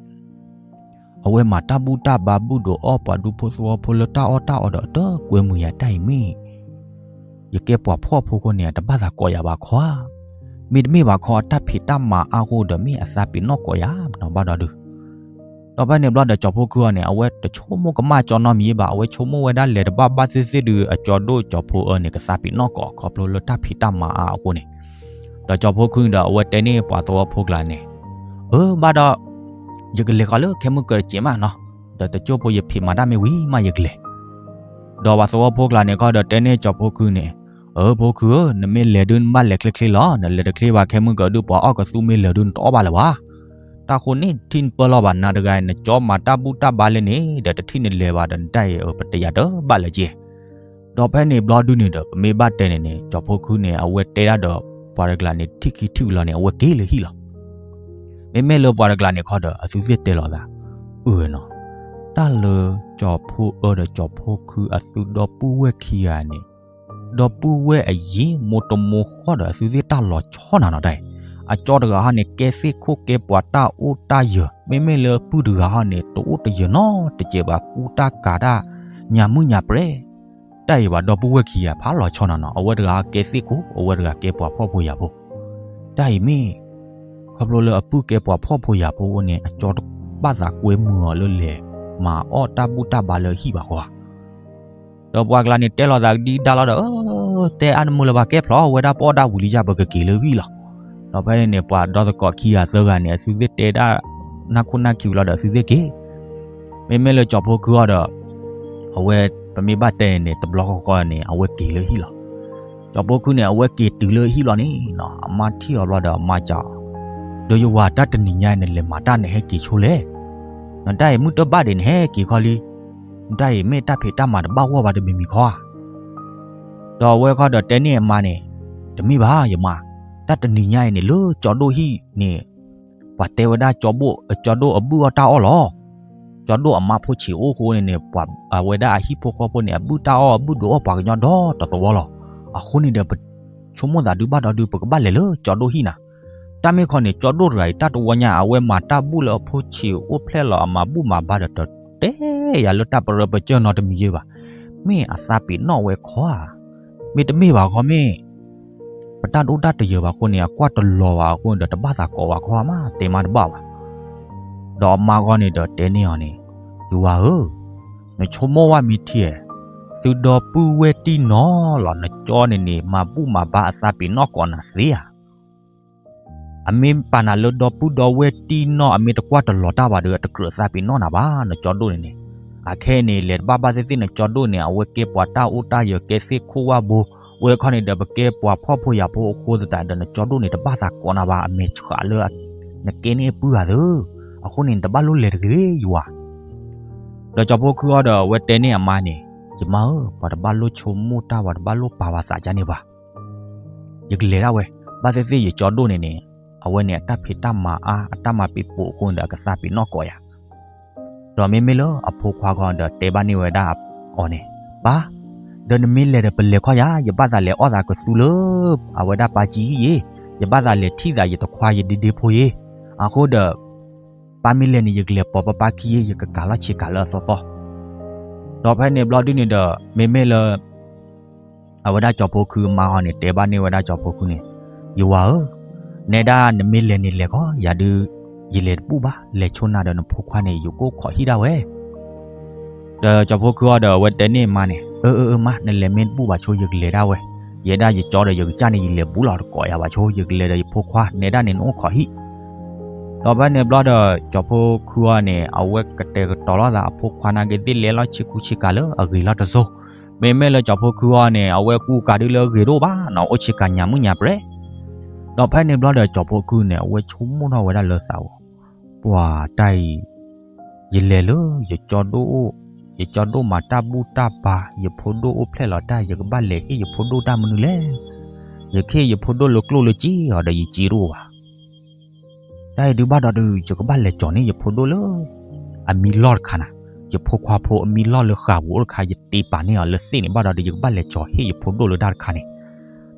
အဝဲမၤတၢ်ဘူၣ်တၢ်ဘါဘူၣ်ဒိးအီၣ်ပှၤဒူဖိသဝီဖိလၢတၢ်အီၣ်တၢ်အီဒီး အတကွဲမုာ်ယၤတၢ်အံၤမ့ၢ် ယကဲပှၤဖှီၣ်ဖိအဃိန့ၣ် အတဘၣ်သးကိးယၤဘၣ်ခီဧါ. မ့တမ့ၢ်ဘၣ်ခီ အတၢ်ဖံးတၢ်မၤအါအဃိဒီး မ့ၢ်အသးပ့ၤနီၣ်ကိးယၤနီၤဘၣ်ဒီးဒုး. ဒီးဖဲန့ၣ်ဘျီဒီး ကၠီၤဖိခုအီၤန့ၣ် အဝဲတဆိကမိၣ်ကမၣ်ကၠီနီတမံၤဘၣ်, အဝဲဆိကမိၣ်ဝဲဒၣ်လဲၤတဘၣ်ဘၣ်သ့ၣ်သ့ၣ်ဒုး အကၠီၤဒိၣ်ကၠီၤဖိအၢန့ၣ် ကသးပ့ၤနီၣ်ကိး ခီဖျိလၢတၢ်ဖံးတၢ်မၤအါအဃိန့ၣ်. ဒီးကၠီၤဖိခုန့ၣ်ဒီး အဝဲတဲန့ၢ်ပှၤသဝီဖိကျါန့ၣ်, အၢ ဘၣ်ဒီး ယကလဲၤဃီၤလၢခဲမုၢ်ကၢၤတစဲးမးနီၤ, ဒီးတကၠိၢ်ဖိယဖံးမၤတၢ်မ့ၢ်ဝံၤမးယကလဲၤ. ဒီးပှၤသဝီဖိကျါန့ၣ်ခီဒီးတဲန့ၢ်ကၠီၤဖိခုန့ၣ်, အၢ ဖိခုဧၢ, နမ့ၢ်လဲၤဒုးနဘၣ်လဲၤချ့ချ့လီၤ, နလဲၤတချ့ဘၣ် ခဲမုၢ်ကၢၤဒုး ပှၤအီၣ်ကသူမ့ၢ်လၢာ်ဒုးနတအီၣ်ဘၣ်လၢၤဘၣ်. တၢ်ဃိန့ၣ် ထံၣ်နပၢၢ်လီၤဘၣ် နၤတဂၤ နကၠီမၤတၢ်ဘူၣ်တၢ်ဘါလၢန့ၣ် ဒီးတထံၣ်နလဲၤဘၣ်ဒီး နတၢ်အံၤ ပတယၤတဘၣ်လၢၤက့. ဒီးဖဲန့ၣ်ဘျီဒုန့ၣ်ဒီး ပမ့ၢ်ဘၣ်တဲန့ၣ်န့ၣ် ကၠီၤဖိခုန့ၣ် အဝဲတဲဒၣ်ဒီး ပှၤတကျါန့ၣ် ထံၣ်ခံထံၣ်ဝံၤလီၤန့ၣ် အဝဲက့ၤလၢဟံၣ်လီၤ. မ့မ့ၢ်လၢပှၤတကျါန့ၣ်ခီဒီး အသုသ့ၣ်တဲလီၤသး, အၢနီၤ, တၢ်လၢကၠီၤဖိအၢဒီးကၠီၤဖိခုအသုဒီပုၢ်ဝဲၢ်ခံဂၤန့ၣ်, ဒီပုၢ်ဝဲၢ်အယံၤ မိၢ်တမိၢ်ဃီဒီး အသုသ့ၣ်တၢ်လီၤဆီနၤနီၤတၢ်အံၤ. အကၠီတဂၤဟီန့ၣ် ကဲသ့ၣ်ခိၣ်ကဲပှၤတၢ်အိၣ်တၢ်ယၢၤ, မ့မ့ၢ်လၢပုၢ်တဂၤဟီန့ၣ် တအိၣ်တယၢၤနီတစဲးဘၣ် ကူတၢ်ကၤတၢ် ညၣ်မုၣ်ညၣ်ပြဲ တၢ်အံၤဘၣ် ဒီပုၢ်ဝဲၢ်ခံဂၤဖးလီၤဆီနၤနီၤ, အဝဲတဂၤကဲသ့ၣ်ခိၣ် အဝဲတဂၤကဲပှၤဖှီၣ်ဖိယာ်ဖိ. တၢ်အံၤမ့ၢ် ခီဖျိလၢအပုၢ်ကဲပှၤဖှီၣ်ဖိယာ်ဖိအဃိန့ၣ် အကၠီတဘၣ်သးကွဲမုာ်အီၤလၢလဲၤ မၤအီၣ်တၢ်ဘူၣ်တၢ်ဘါလၢဟံၣ်ဘၣ်ဃီဧါ. ဒီးပှၤကျါန့ၣ်တဲလီၤသးကဒံကဒါလီၤဒီး တဲအါတမုာ်လၢၤဘၣ် ကဲဖျီဝဲဒၣ်ပအီၣ်ဒၣ်ဝံၤလံယၤ ပကက့ၤလၢဟံၣ်လီၤ. ဒီးဖဲန့ၣ်န့ၣ် ပှၤဒီသကိးခံဂၤသၢဂၤန့ၣ် အသုသ့ၣ်တဲဒၣ် နၢ်ခိၣ်နၢ်ခံဝံၤလီၤဒီး အသုသ့ၣ်က့ၤ. မ့မ့ၢ်လၢကၠီၤဖိခုအီၤဒီး အဝဲ ပမ့ၢ်ဘၣ်တဲန့ၣ်န့ၣ် တဘျီဃီဃီန့ၣ် အဝဲက့ၤလၢဟံၣ်လီၤ. ကၠီၤဖိခုန့ၣ် အဝဲက့ၤတုၤလၢဟံၣ်လီၤန့ၣ်နီၤ အမါထံၣ်အီၤဘျီဒီး အမါစံး, ဒီးယဝၤ တၢ်တနံၤညါအံၤ နလဲၤမၤတၢ်နဟဲက့ၤဆိလဲၣ်. နတၢ်အံၤမုၢ်တဘၣ်ဒံး နဟဲက့ၤခီလံ. နတၢ်အံၤမ့ၢ်တၢ်ဖံးတၢ်မၤတဘၣ်ဂီၢ်ဘၣ်တမံၤမံၤခီဧါ. ဒီးအဝဲခီဒီးတဲန့ၢ်အမါန့ၣ်, တမ့ၢ်ဘၣ်ယမါ, တၢ်တနံၤညါအံၤန့ၣ် လၢကၠီၤဒိၣ်ဟံၣ်န့ၣ် ပှၤတဲဝဲဒၣ် ကၠီၤဒိၣ်အဘုၣ်အီၣ်တၢ်အီၣ်လီၤ. ကၠီၤဒိၣ်အမါဖိဆံးအိၣ်အဃိန့ၣ်န့ၣ် ပှၤအဝဲဒၣ်အဟံၣ်ဖိဃီဖိန့ၣ် အဘုၣ်တၢ်အီၣ် အဘုၣ်ဒိးအီၣ်ပှၤကညီဒီတသဝီလီၤ. အဃိန့ၣ်ဒီး ပဆိကမိၣ်သးဒုးဘၣ်ဒီးဒုး ပကဘၣ်လဲၤလၢကၠီၤဒိၣ်ဟံၣ်နၤ. တၢ်မ့ၢ်ခီန့ၣ် ကၠီၤဒိၣ်တဂၤအံၤ တၢ်တဝီညါ အဝဲမၤတၢ်ဘူၣ်လၢအဖိဆံးအိၣ်ဖျဲၣ်လီၤ အမၤဘူၣ်မၤဘါဒီး တတဲယၤလၢတၢ်ပရၢပကၢၢ်နီတမံၤယဲဘၣ်. မ့ၢ်အသးပ့ၤနီၣ်ဝဲခီဧါ. မ့တမ့ၢ်ဘၣ်ခီမ့ၢ် ပတၢ်ဒိၣ်တၢ်တယၢၤဘၣ်အဃိန့ၣ် အကွၢ်တလီၤဘၣ်အဃိန့ၣ်ဒီး တဘၣ်သးကိးဘၣ်ခီဧါမး တဲမးတဘၣ်ဘၣ်. ဒီးအမါဂီၢ်န့ၣ်ဒီးတဲန့ၢ်အီၤန့ၣ်, ယဝၤဧၢ, နဆိကမိၣ်ဝဲမ့ၢ်ထံဧါ, သုဒီပုၢ်ဝဲၢ်တံၢ်နီၤလီၤ နကၠီန့ၣ်န့ၣ် မၤဘူၣ်မၤဘါအသးပ့ၤနီၣ်ကိးနၤသ့ဧါ. အမ့ၢ်ပာ်နၤလၢဒီပုၢ်ဒီဝဲၢ်တံၢ်နီၢ် အမ့ၢ်တကွၢ်တလီၤတၢ်ဘၣ်ဒီး အတကြၢးသးပ့ၤနီၣ်နၤဘၣ် နကၠီဒိၣ်န့ၣ်န့ၣ်. အခဲအံၤန့ၣ် လဲၤတဘၣ်ဘၣ်သ့ၣ်သ့ၣ် နကၠီဒိၣ်န့ၣ် အဝဲကဲပှၤတၢ်အိၣ်တၢ်ယၢၤ ကဲသ့ၣ်ခိၣ်ဝၣ်ဘိ, ဝဲခီန့ၣ်ဒီး ပကဲပှၤဖှီၣ်ဖိယာ်ဖိအဃိသတးဒီး နကၠီဒိၣ်န့ၣ် တဘၣ်သးကိးနၤဘၣ် အမဲာ်ဆှးလၢ နကဲန့ၢ်အပုၢ်ဂၤသၢ, အဃိန့ၣ် နတဘၣ်လိၣ်လဲၤတဂ့ၤယဝၤ. ဒီးကၠီဖိခုအီၤဒီး အဝဲတဲန့ၢ်အမါန့ၣ်, ယမါဧၢ, ပှၤတဘၣ်လိၣ်ဆိကမိၣ်တၢ် ပှၤတဘၣ်လိၣ်ပာ်ပသးကန့ၣ်ဘၣ်. ယကလဲၤဒၣ်ဝဲ, ဘၣ်သ့ၣ်သ့ၣ်ယကၠီဒိၣ်န့ၣ်န့ၣ်, အဝဲန့ၣ်အတၢ်ဖံးတၢ်မၤအါ အတၢ်မၤပ့ၤပိာ်အဃိန့ၣ်ဒီး အကသးပ့ၤနီၣ်ကိးယၤ. ဒီးမ့မ့ၢ်လၢအဖိခွါခီဒီးတဲဘၣ်န့ၢ်ဝဲဒၣ်အီၤန့ၣ်, ပၢ်, ဒီးနမ့ၢ်လဲၤဒီးပလဲၤခီယၤ, ယဘၣ်သးလဲၤအီၣ်သးကသူလၢ အဝဲဒၣ်ပၢ်ကံဟံၣ်ယ့ၣ်, ယဘၣ်သးလဲၤထံၣ်သးယတခွါယဒ့ဒ့ဖိယ့ၣ်, အဃိဒီး ပၢ်မ့ၢ်လဲၤန့ၣ် ယကလဲၤပိာ်ပၢ်ပၢ်ခံယ့ၣ်, ယကကၤလီၤဆ့ကၤလၢအသီသီ. ဒီးဖဲန့ၣ်ဘျီဒုန့ၣ်ဒီး မ့မ့ၢ်လၢ အဝဲဒၣ်ကၠီဖိခုအမါဂီၢ်န့ၣ် တဲဘၣ်န့ၢ်ဝဲဒၣ်ကၠီဖိခုန့ၣ်, ယဝၤဧၢ, နဲဒၣ်နမ့ၢ်လဲၤန့ၣ်လဲၤခီ, ယၤဒုး ယလဲၤတဘူၣ်ဘၣ်, လဲၤဆိနၤဒီးနဖိခွါန့ၣ် ယကအိၣ်ခိးဟံၣ်ဒၣ်ဝဲ. ဒီးကၠီဖိခုအီၤဒီး အဝဲတဲန့ၢ်အမါန့ၣ်, အၢ အၢ အၢ မါ, နလဲၤမ့ၢ်တဘူၣ်ဘၣ်ဆိ ယကလဲၤဒၣ်ဝဲ, ယဲဒၣ်ယကၠီဒီးယကစၢ်န့ၣ် ယလဲၤဘူးလီၤ တကိးယၤဘၣ်ဆိ, ယကလဲၤဒီးယဖိခွါ, နဲဒၣ်န့ၣ်နအိၣ်ခိးဟံၣ်. ဒီးဖဲန့ၣ်ဘျီဒီး ကၠီဖိခုအီၤန့ၣ် အဝဲကတဲာ်ကတီၤလိာ်သးအဖိခွါနာ်က့သ့ၣ် လဲၤလီၤဆ့ကူဆ့ကၤလၢအဂ့ၤလီၤတစိၢ်. မ့မ့ၢ်လၢကၠီဖိခုအီၤန့ၣ် အဝဲကူကၤဒုလၢအဂ့ၤဒိၣ်ဘၣ်နီၤ, အိၣ်ဆ့ကၤညၣ်မုၣ်ညၣ်ပြဲ. ဒီးဖဲန့ၣ်ဘျီဒီး ကၠီဖိခုန့ၣ် အဝဲဆိကမိၣ်ထီၣ်ဝဲဒၣ်လၢသးအီၤ, ပှၤတၢ်အံၤ ယလဲၤလၢ ယကၠီဒိၣ်အိၣ်, ယကၠီဒိၣ်မၤတၢ်ဘူၣ်တၢ်ဘါ, ယဖိဒိၣ်အိၣ်ဖျဲၣ်လီၤတၢ်, ယကဘၣ်လဲၤဟ့ၣ်ယဖိဒိၣ်တၢ်မနုၤလဲၣ်. ယကဟ့ၣ်ယဖိဒိၣ်လၢကျိၣ်လၢစ့အီၤဒီး ယစ့တအိၣ်ဘၣ်. တၢ်အံၤဒုးဘၣ်ဒီးဒုး ယကဘၣ်လဲၤကၠီၤန့ၢ်ယဖိဒိၣ်လၢ အမံလီၢ်တခါနၤ, ယဖိခွါဖိအမံလီၢ်လၢဃာ်ပူၤအိၣ်တခါ ယတ့ပာ်န့ၢ်အီၤလၢသ့ၣ်န့ၣ် ဘၣ်ဒီးဒုး ယကဘၣ်လဲၤကၠီၤဟ့ၣ်ယဖိဒိၣ်လၢတၢ်တခါန့ၣ်.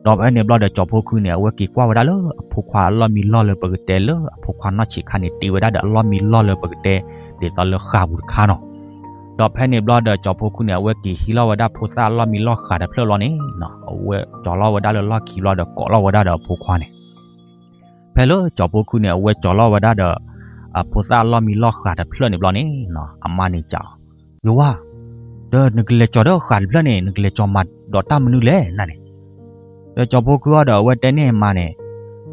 ဒီးဖဲန့ၣ်ဘျီဒီး ကၠီၤဖိခုန့ၣ် အဝဲက့ၤကွၢ်ဝဲဒၣ်လၢအဖိခွါအလီၢ်မံလီၢ်လၢပကတဲလၢအဖိခွါနီၢ်ဆံးခါန့ၣ် တ့ဝဲဒၣ်ဒီးအလီၢ်မံလီၢ်လၢပကတဲ ဒ်သိးလၢဃာ်ပူၤတခါနီၤ. ဒီးဖဲန့ၣ်ဘျီဒီး ကၠီၤဖိခုန့ၣ် အဝဲက့ၤဟံးလီၤဝဲဒၣ်ဖိသၣ်အလီၢ်မံလီၢ်ဃာ်တဖျၢၣ်လီၤန့ၣ်နီၤ, အဝဲကၠီၤလီၤဝဲဒၣ်လၢလီၢ်ခံဘျီဒီး ကိးလီၤဝဲဒၣ်ဒီးအဖိခွါန့ၣ် ဖဲလၢကၠီၤဖိခုန့ၣ် အဝဲကၠီၤလီၤဝဲဒၣ်ဒီး အဖိသၣ်အလီၢ်မံလီၢ်ဃာ်တဖျၢၣ်န့ၣ်ဘျီန့ၣ်နီၤ, အမါန့ၣ်စံး, ယဝၤ, ဒီးနကလဲၤကၠီၤဒီးဃာ်တဖျၢၣ်န့ၣ် နကလဲၤကၠီၤမၤဒီးတၢ်မနုၤလဲၣ်နၤန့ၣ်. ဒီးကၠီၤဖိခုအံၤဒီး အဝဲတဲန့ၢ်အမါန့ၣ်,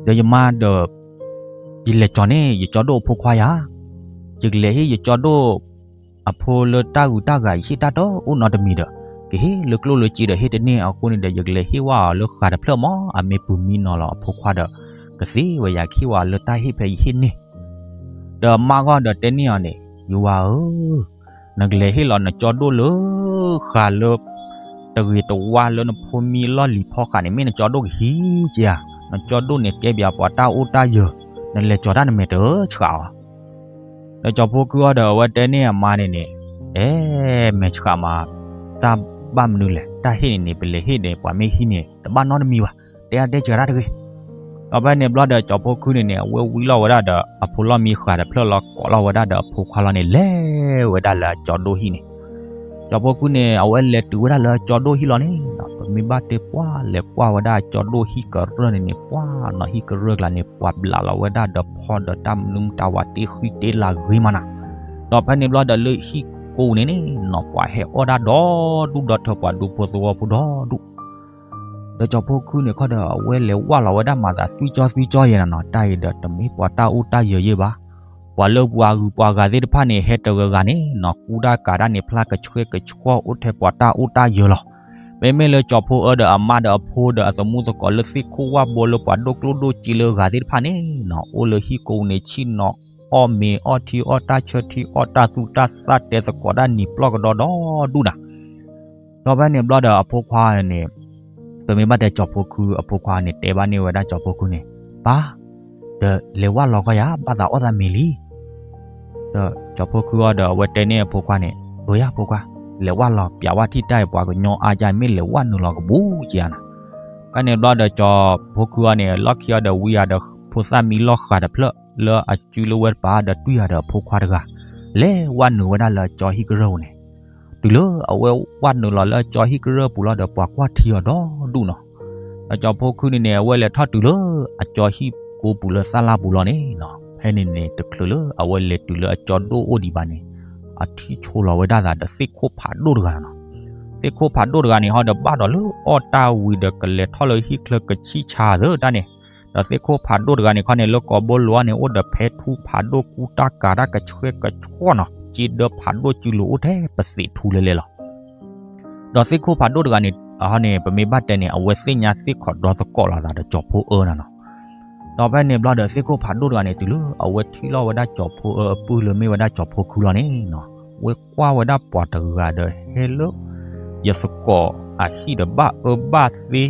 ဒီးယမါဒီး ယလဲၤကၠီၤန့ၢ် ယကၠီဒိၣ်အဖိခွါယၤ, ယကလဲၤဟ့ၣ်ယကၠီဒိၣ် အဖိလၢတၢ်ဂုၤတၢ်ဂၤ ယဟ့ၣ်တၢ်တအိၣ်နီတမံၤဒီး ကဟ့ၣ်လၢကျိၣ်လၢစ့ဒီးဟ့ၣ်တန့ၢ်အဃိန့ၣ်ဒီး ယကလဲၤဟ့ၣ်ဝဲအီၤလၢဃာ်တဖျၢၣ်မး, အမ့ၢ်ပူၤမံနီၤလီၤအဖိခွါဒီး ကသ့ဝဲယၤ ကဟ့ၣ်ဝဲလၢတၢ်ဟ့ၣ်ဖဲယဟ့ၣ်န့ၢ်. ဒီးအမါဂီၢ်ဒီးတဲန့ၢ်အီၤန့ၣ်, ယဝၤဧၢ, နကလဲၤဟ့ၣ်လီၤနကၠီဒိၣ်လၢ ဃာ်လၢ တဂ့ၤတဝါလၢနဖိမံလီၢ်လံၤဖီဃာ်န့ၣ် မ့ၢ်နကၠီဒိၣ်ကဟံးက့ဧါ, နကၠီဒိၣ်န့ၣ်ကဲဘၣ်ပှၤတၢ်အိၣ်တၢ်ယၢၤ, နလဲၤကၠီၤတၢ်နမဲာ်တဆှးအီၤ. ဒီးကၠီၤဖိခုအံၤဒီး အဝဲတဲန့ၢ်အမါန့ၣ်န့ၣ်, အဲ, မဲာ်ဆှးမး, တၢ်ဘၣ်မနုၤလဲၣ်, တၢ်ဟ့ၣ်န့ၣ်န့ၣ် ပလဲၤဟ့ၣ်န့ၣ် ပှၤမ့ၢ်ဟံးန့ၣ် တဘၣ်နီတမံၤဘၣ်, တဲအါတဲစှၤတၢ်တဂ့ၤ. ဒီးဖဲန့ၣ်ဘျီဒီး ကၠီၤဖိခုန့ၣ်န့ၣ် အဝဲဝံလီၤဝဲဒၣ်ဒီး အဖိလီၢ်မံဃာ်တဖျၢၣ်လီၤ ကိးလီၤဝဲဒၣ်ဒီးအဖိခွါလီၤန့ၣ် လဲၤဝဲဒၣ်လၢအကၠီဒိၣ်ဟံၣ်န့ၣ်. ကၠီၤဖိခုန့ၣ် အဝဲလဲၤတုၤဝဲဒၣ်လၢအကၠီဒိၣ်ဟံၣ်လီၤန့ၣ်နီၤ, ပမ့ၢ်ဘၣ်တဲပှၢ်လဲၤကွၢ်ဝဲဒၣ်အကၠီဒိၣ်ဟံၣ်ကရၢၢ်န့ၣ်န့ၣ် ပှၤနီၤ ဟံၣ်ကရၢၢ်ကျါန့ၣ် ပှၤဘျးလီၤဝဲဒၣ်ဒီးဖီဒီးတၢ်မနုၤမတၤဝဲ တ့ဃံတ့လၤဂ့ၤမးနၤ. ဒီးဖဲန့ၣ်ဘျီဒီးလၢဟံၣ်ကိးန့ၣ်န့ၣ်နီၤ ပှၤဟဲအီၣ်ဒၣ်ဒီဒူၣ်ဒီထၢ ပှၤဒူဖိသဝီဖိဒီဒူၣ်. ဒီးကၠီၤဖိခုန့ၣ်ခီဒီး အဝဲလဲၤဝၢ်လီၤဝဲဒၣ်မၤသးသွံၣ်ကၠီသွံၣ်ကၠီယဲၢ်နၤနီၤ, တၢ်အံၤဒီးတမ့ၢ်ပှၤတၢ်အိၣ်တၢ်ယၢၤယဲၢ်ဘၣ်. ပှၤလၢပှၤဂုၤပှၤဂၤသ့ၣ်တဖၣ်န့ၣ် ဟဲတဂၤဂၤန့ၣ်နီၤ ကူတၢ်ကၤတၢ်န့ၣ် ဖျါကဆှဲကဆှီအိၣ်ထဲပှၤတၢ်အိၣ်တၢ်ယၢၤလီၤ. မ့မ့ၢ်လၢကၠီၤဖိအၢဒီးအမါဒီးအဖိဒီးအသမူသကိးလၢသ့ၣ်ခိၣ်ဝၣ်ဘိလၢပှၤဒိၣ်ကျိၣ်ဒိၣ်စ့လၢအဂၤသ့ၣ်တဖၣ်န့ၣ်နီၤ အိၣ်လၢဟံၣ်ကိးန့ၣ် ဆ့ၣ်နီၤအီၣ်မ့ၤအီၣ်ထံအီၣ်တၢ်ဆၢထံအီၣ်တၢ်သူတၢ်သၣ် တဲသကိးတၢ်နံၤပျီၢ်ကဒီဒီဒူၣ်နၤ. ဒီးဖဲန့ၣ်ဘျီဒီးအဖိခွါန့ၣ် ပမ့ၢ်ဘၣ်တဲကၠီၤဖိခု အဖိခွါန့ၣ် တဲဘၣ်န့ၢ်ဝဲဒၣ်ကၠီၤဖိခုန့ၣ်, ပၢ်, ဒီးလဲၤဝၢ်လီၤကီယၤ ဘၣ်သးအီၣ်သးမ့ၤလံ. ဒီးကၠီၤဖိခုအံၤဒီး အဝဲတဲန့ၢ်အဖိခွါန့ၣ်, အၢယၤဖိခွါ, လဲၤဝၢ်လီၤ ပျးဝဲထံၣ်တၢ်အံၤ ပှၤကညီအါယၤ မ့ၢ်လဲၤဝၢ်နုာ်လီၤကဘူးက့ၤဧါနၤ. ဖဲန့ၣ်ဘျီဒီးကၠီၤဖိခုအံၤန့ၣ် လီၢ်ခံအံၤဒီးဝံယၤဒီးဖိသၣ်မံလီၢ်ဃာ်တဖျၢၣ် လၢအစုလၢဝဲတပၤဒီးတွံၢ်ယၤဒီးအဖိခွါတဂၤ လဲၤဝၢ်နုာ်ဝဲဒၣ်လၢအကၠီဟံၣ်ကရၢၢ်ပူၤန့ၣ်. တုၤလၢအဝဲဝၢ်နုာ်လီၤလၢအကၠီဟံၣ်ကရၢၢ်ပူၤလီၤဒီး ပှၤကွၢ်ထံအီၤဒီဒူၣ်နီၤ. ဒီးကၠီၤဖိခုန့ၣ်န့ၣ် အဝဲလဲၤထီၣ်တုၤလၢအကၠီဟံၣ်ကိးပူၤလၢသၣ်လၣ်ပူၤလီၤန့ၣ်နီၤ. ဖဲန့ၣ်န့ၣ် တချုးလၢအဝဲလဲၤတုၤလၢအကၠီဒိၣ်အိၣ်ဒံးဘၣ်န့ၣ် အထံၣ်ဆိလီၤဝဲဒၣ်သးဒီးသ့ၣ်ခိၣ်ဖးဒိၣ်တဂၤနီၤ. သ့ၣ်ခိၣ်ဖးဒိၣ်တဂၤန့ၣ်ဟီဒီး ဘၣ်ဒီးလၢအီၣ်တၢ်ဝံၤဒီးကလဲၤထီၣ်လၢဟံၣ်ချၢကဆံၣ်ဆါသၢတၢ်န့ၣ်, ဒီးသ့ၣ်ခိၣ်ဖးဒိၣ်တဂၤန့ၣ်ခီန့ၣ် လၢကိာ်ဘိလိၤအံၤန့ၣ် အိၣ်ဒီးဖဲထူဖးဒိၣ်ကူတၢ်ကၤတၢ်ကဆှဲကဆှီနီၤ, စ့ဒၢဖးဒိၣ်စုလိၤအိၣ်ထဲပသ့ၣ်ထူလဲၤလဲၤလီၤ. ဒီးသ့ၣ်ခိၣ်ဖးဒိၣ်တဂၤန့ၣ် အဟီန့ၣ် ပမ့ၢ်ဘၣ်တဲန့ၣ် အဝဲသ့ၣ်ညါသ့ၣ်ခိၣ်ဒီသကိးလိာ်သးဒီးကၠီၤဖိအၢနၤနီၤ. ဒီးဖဲန့ၣ်ဘျီဒီး သ့ၣ်ခိၣ်ဖးဒိၣ်တဂၤန့ၣ် တုၤလၢအဝဲထံၣ်လီၤဝဲဒၣ်ကၠီၤဖိအၢအပုၢ်လၢမ့ၢ်ဝဲဒၣ်ကၠီၤဖိခုလီၤန့ၣ်နီၤ, ဝဲကွၢ်ဝဲဒၣ်ပှၤတဂၤဒီးဟဲလၢ ယသကိးအဟံၣ်ဒီးဘၣ်အၢဘၣ်သီ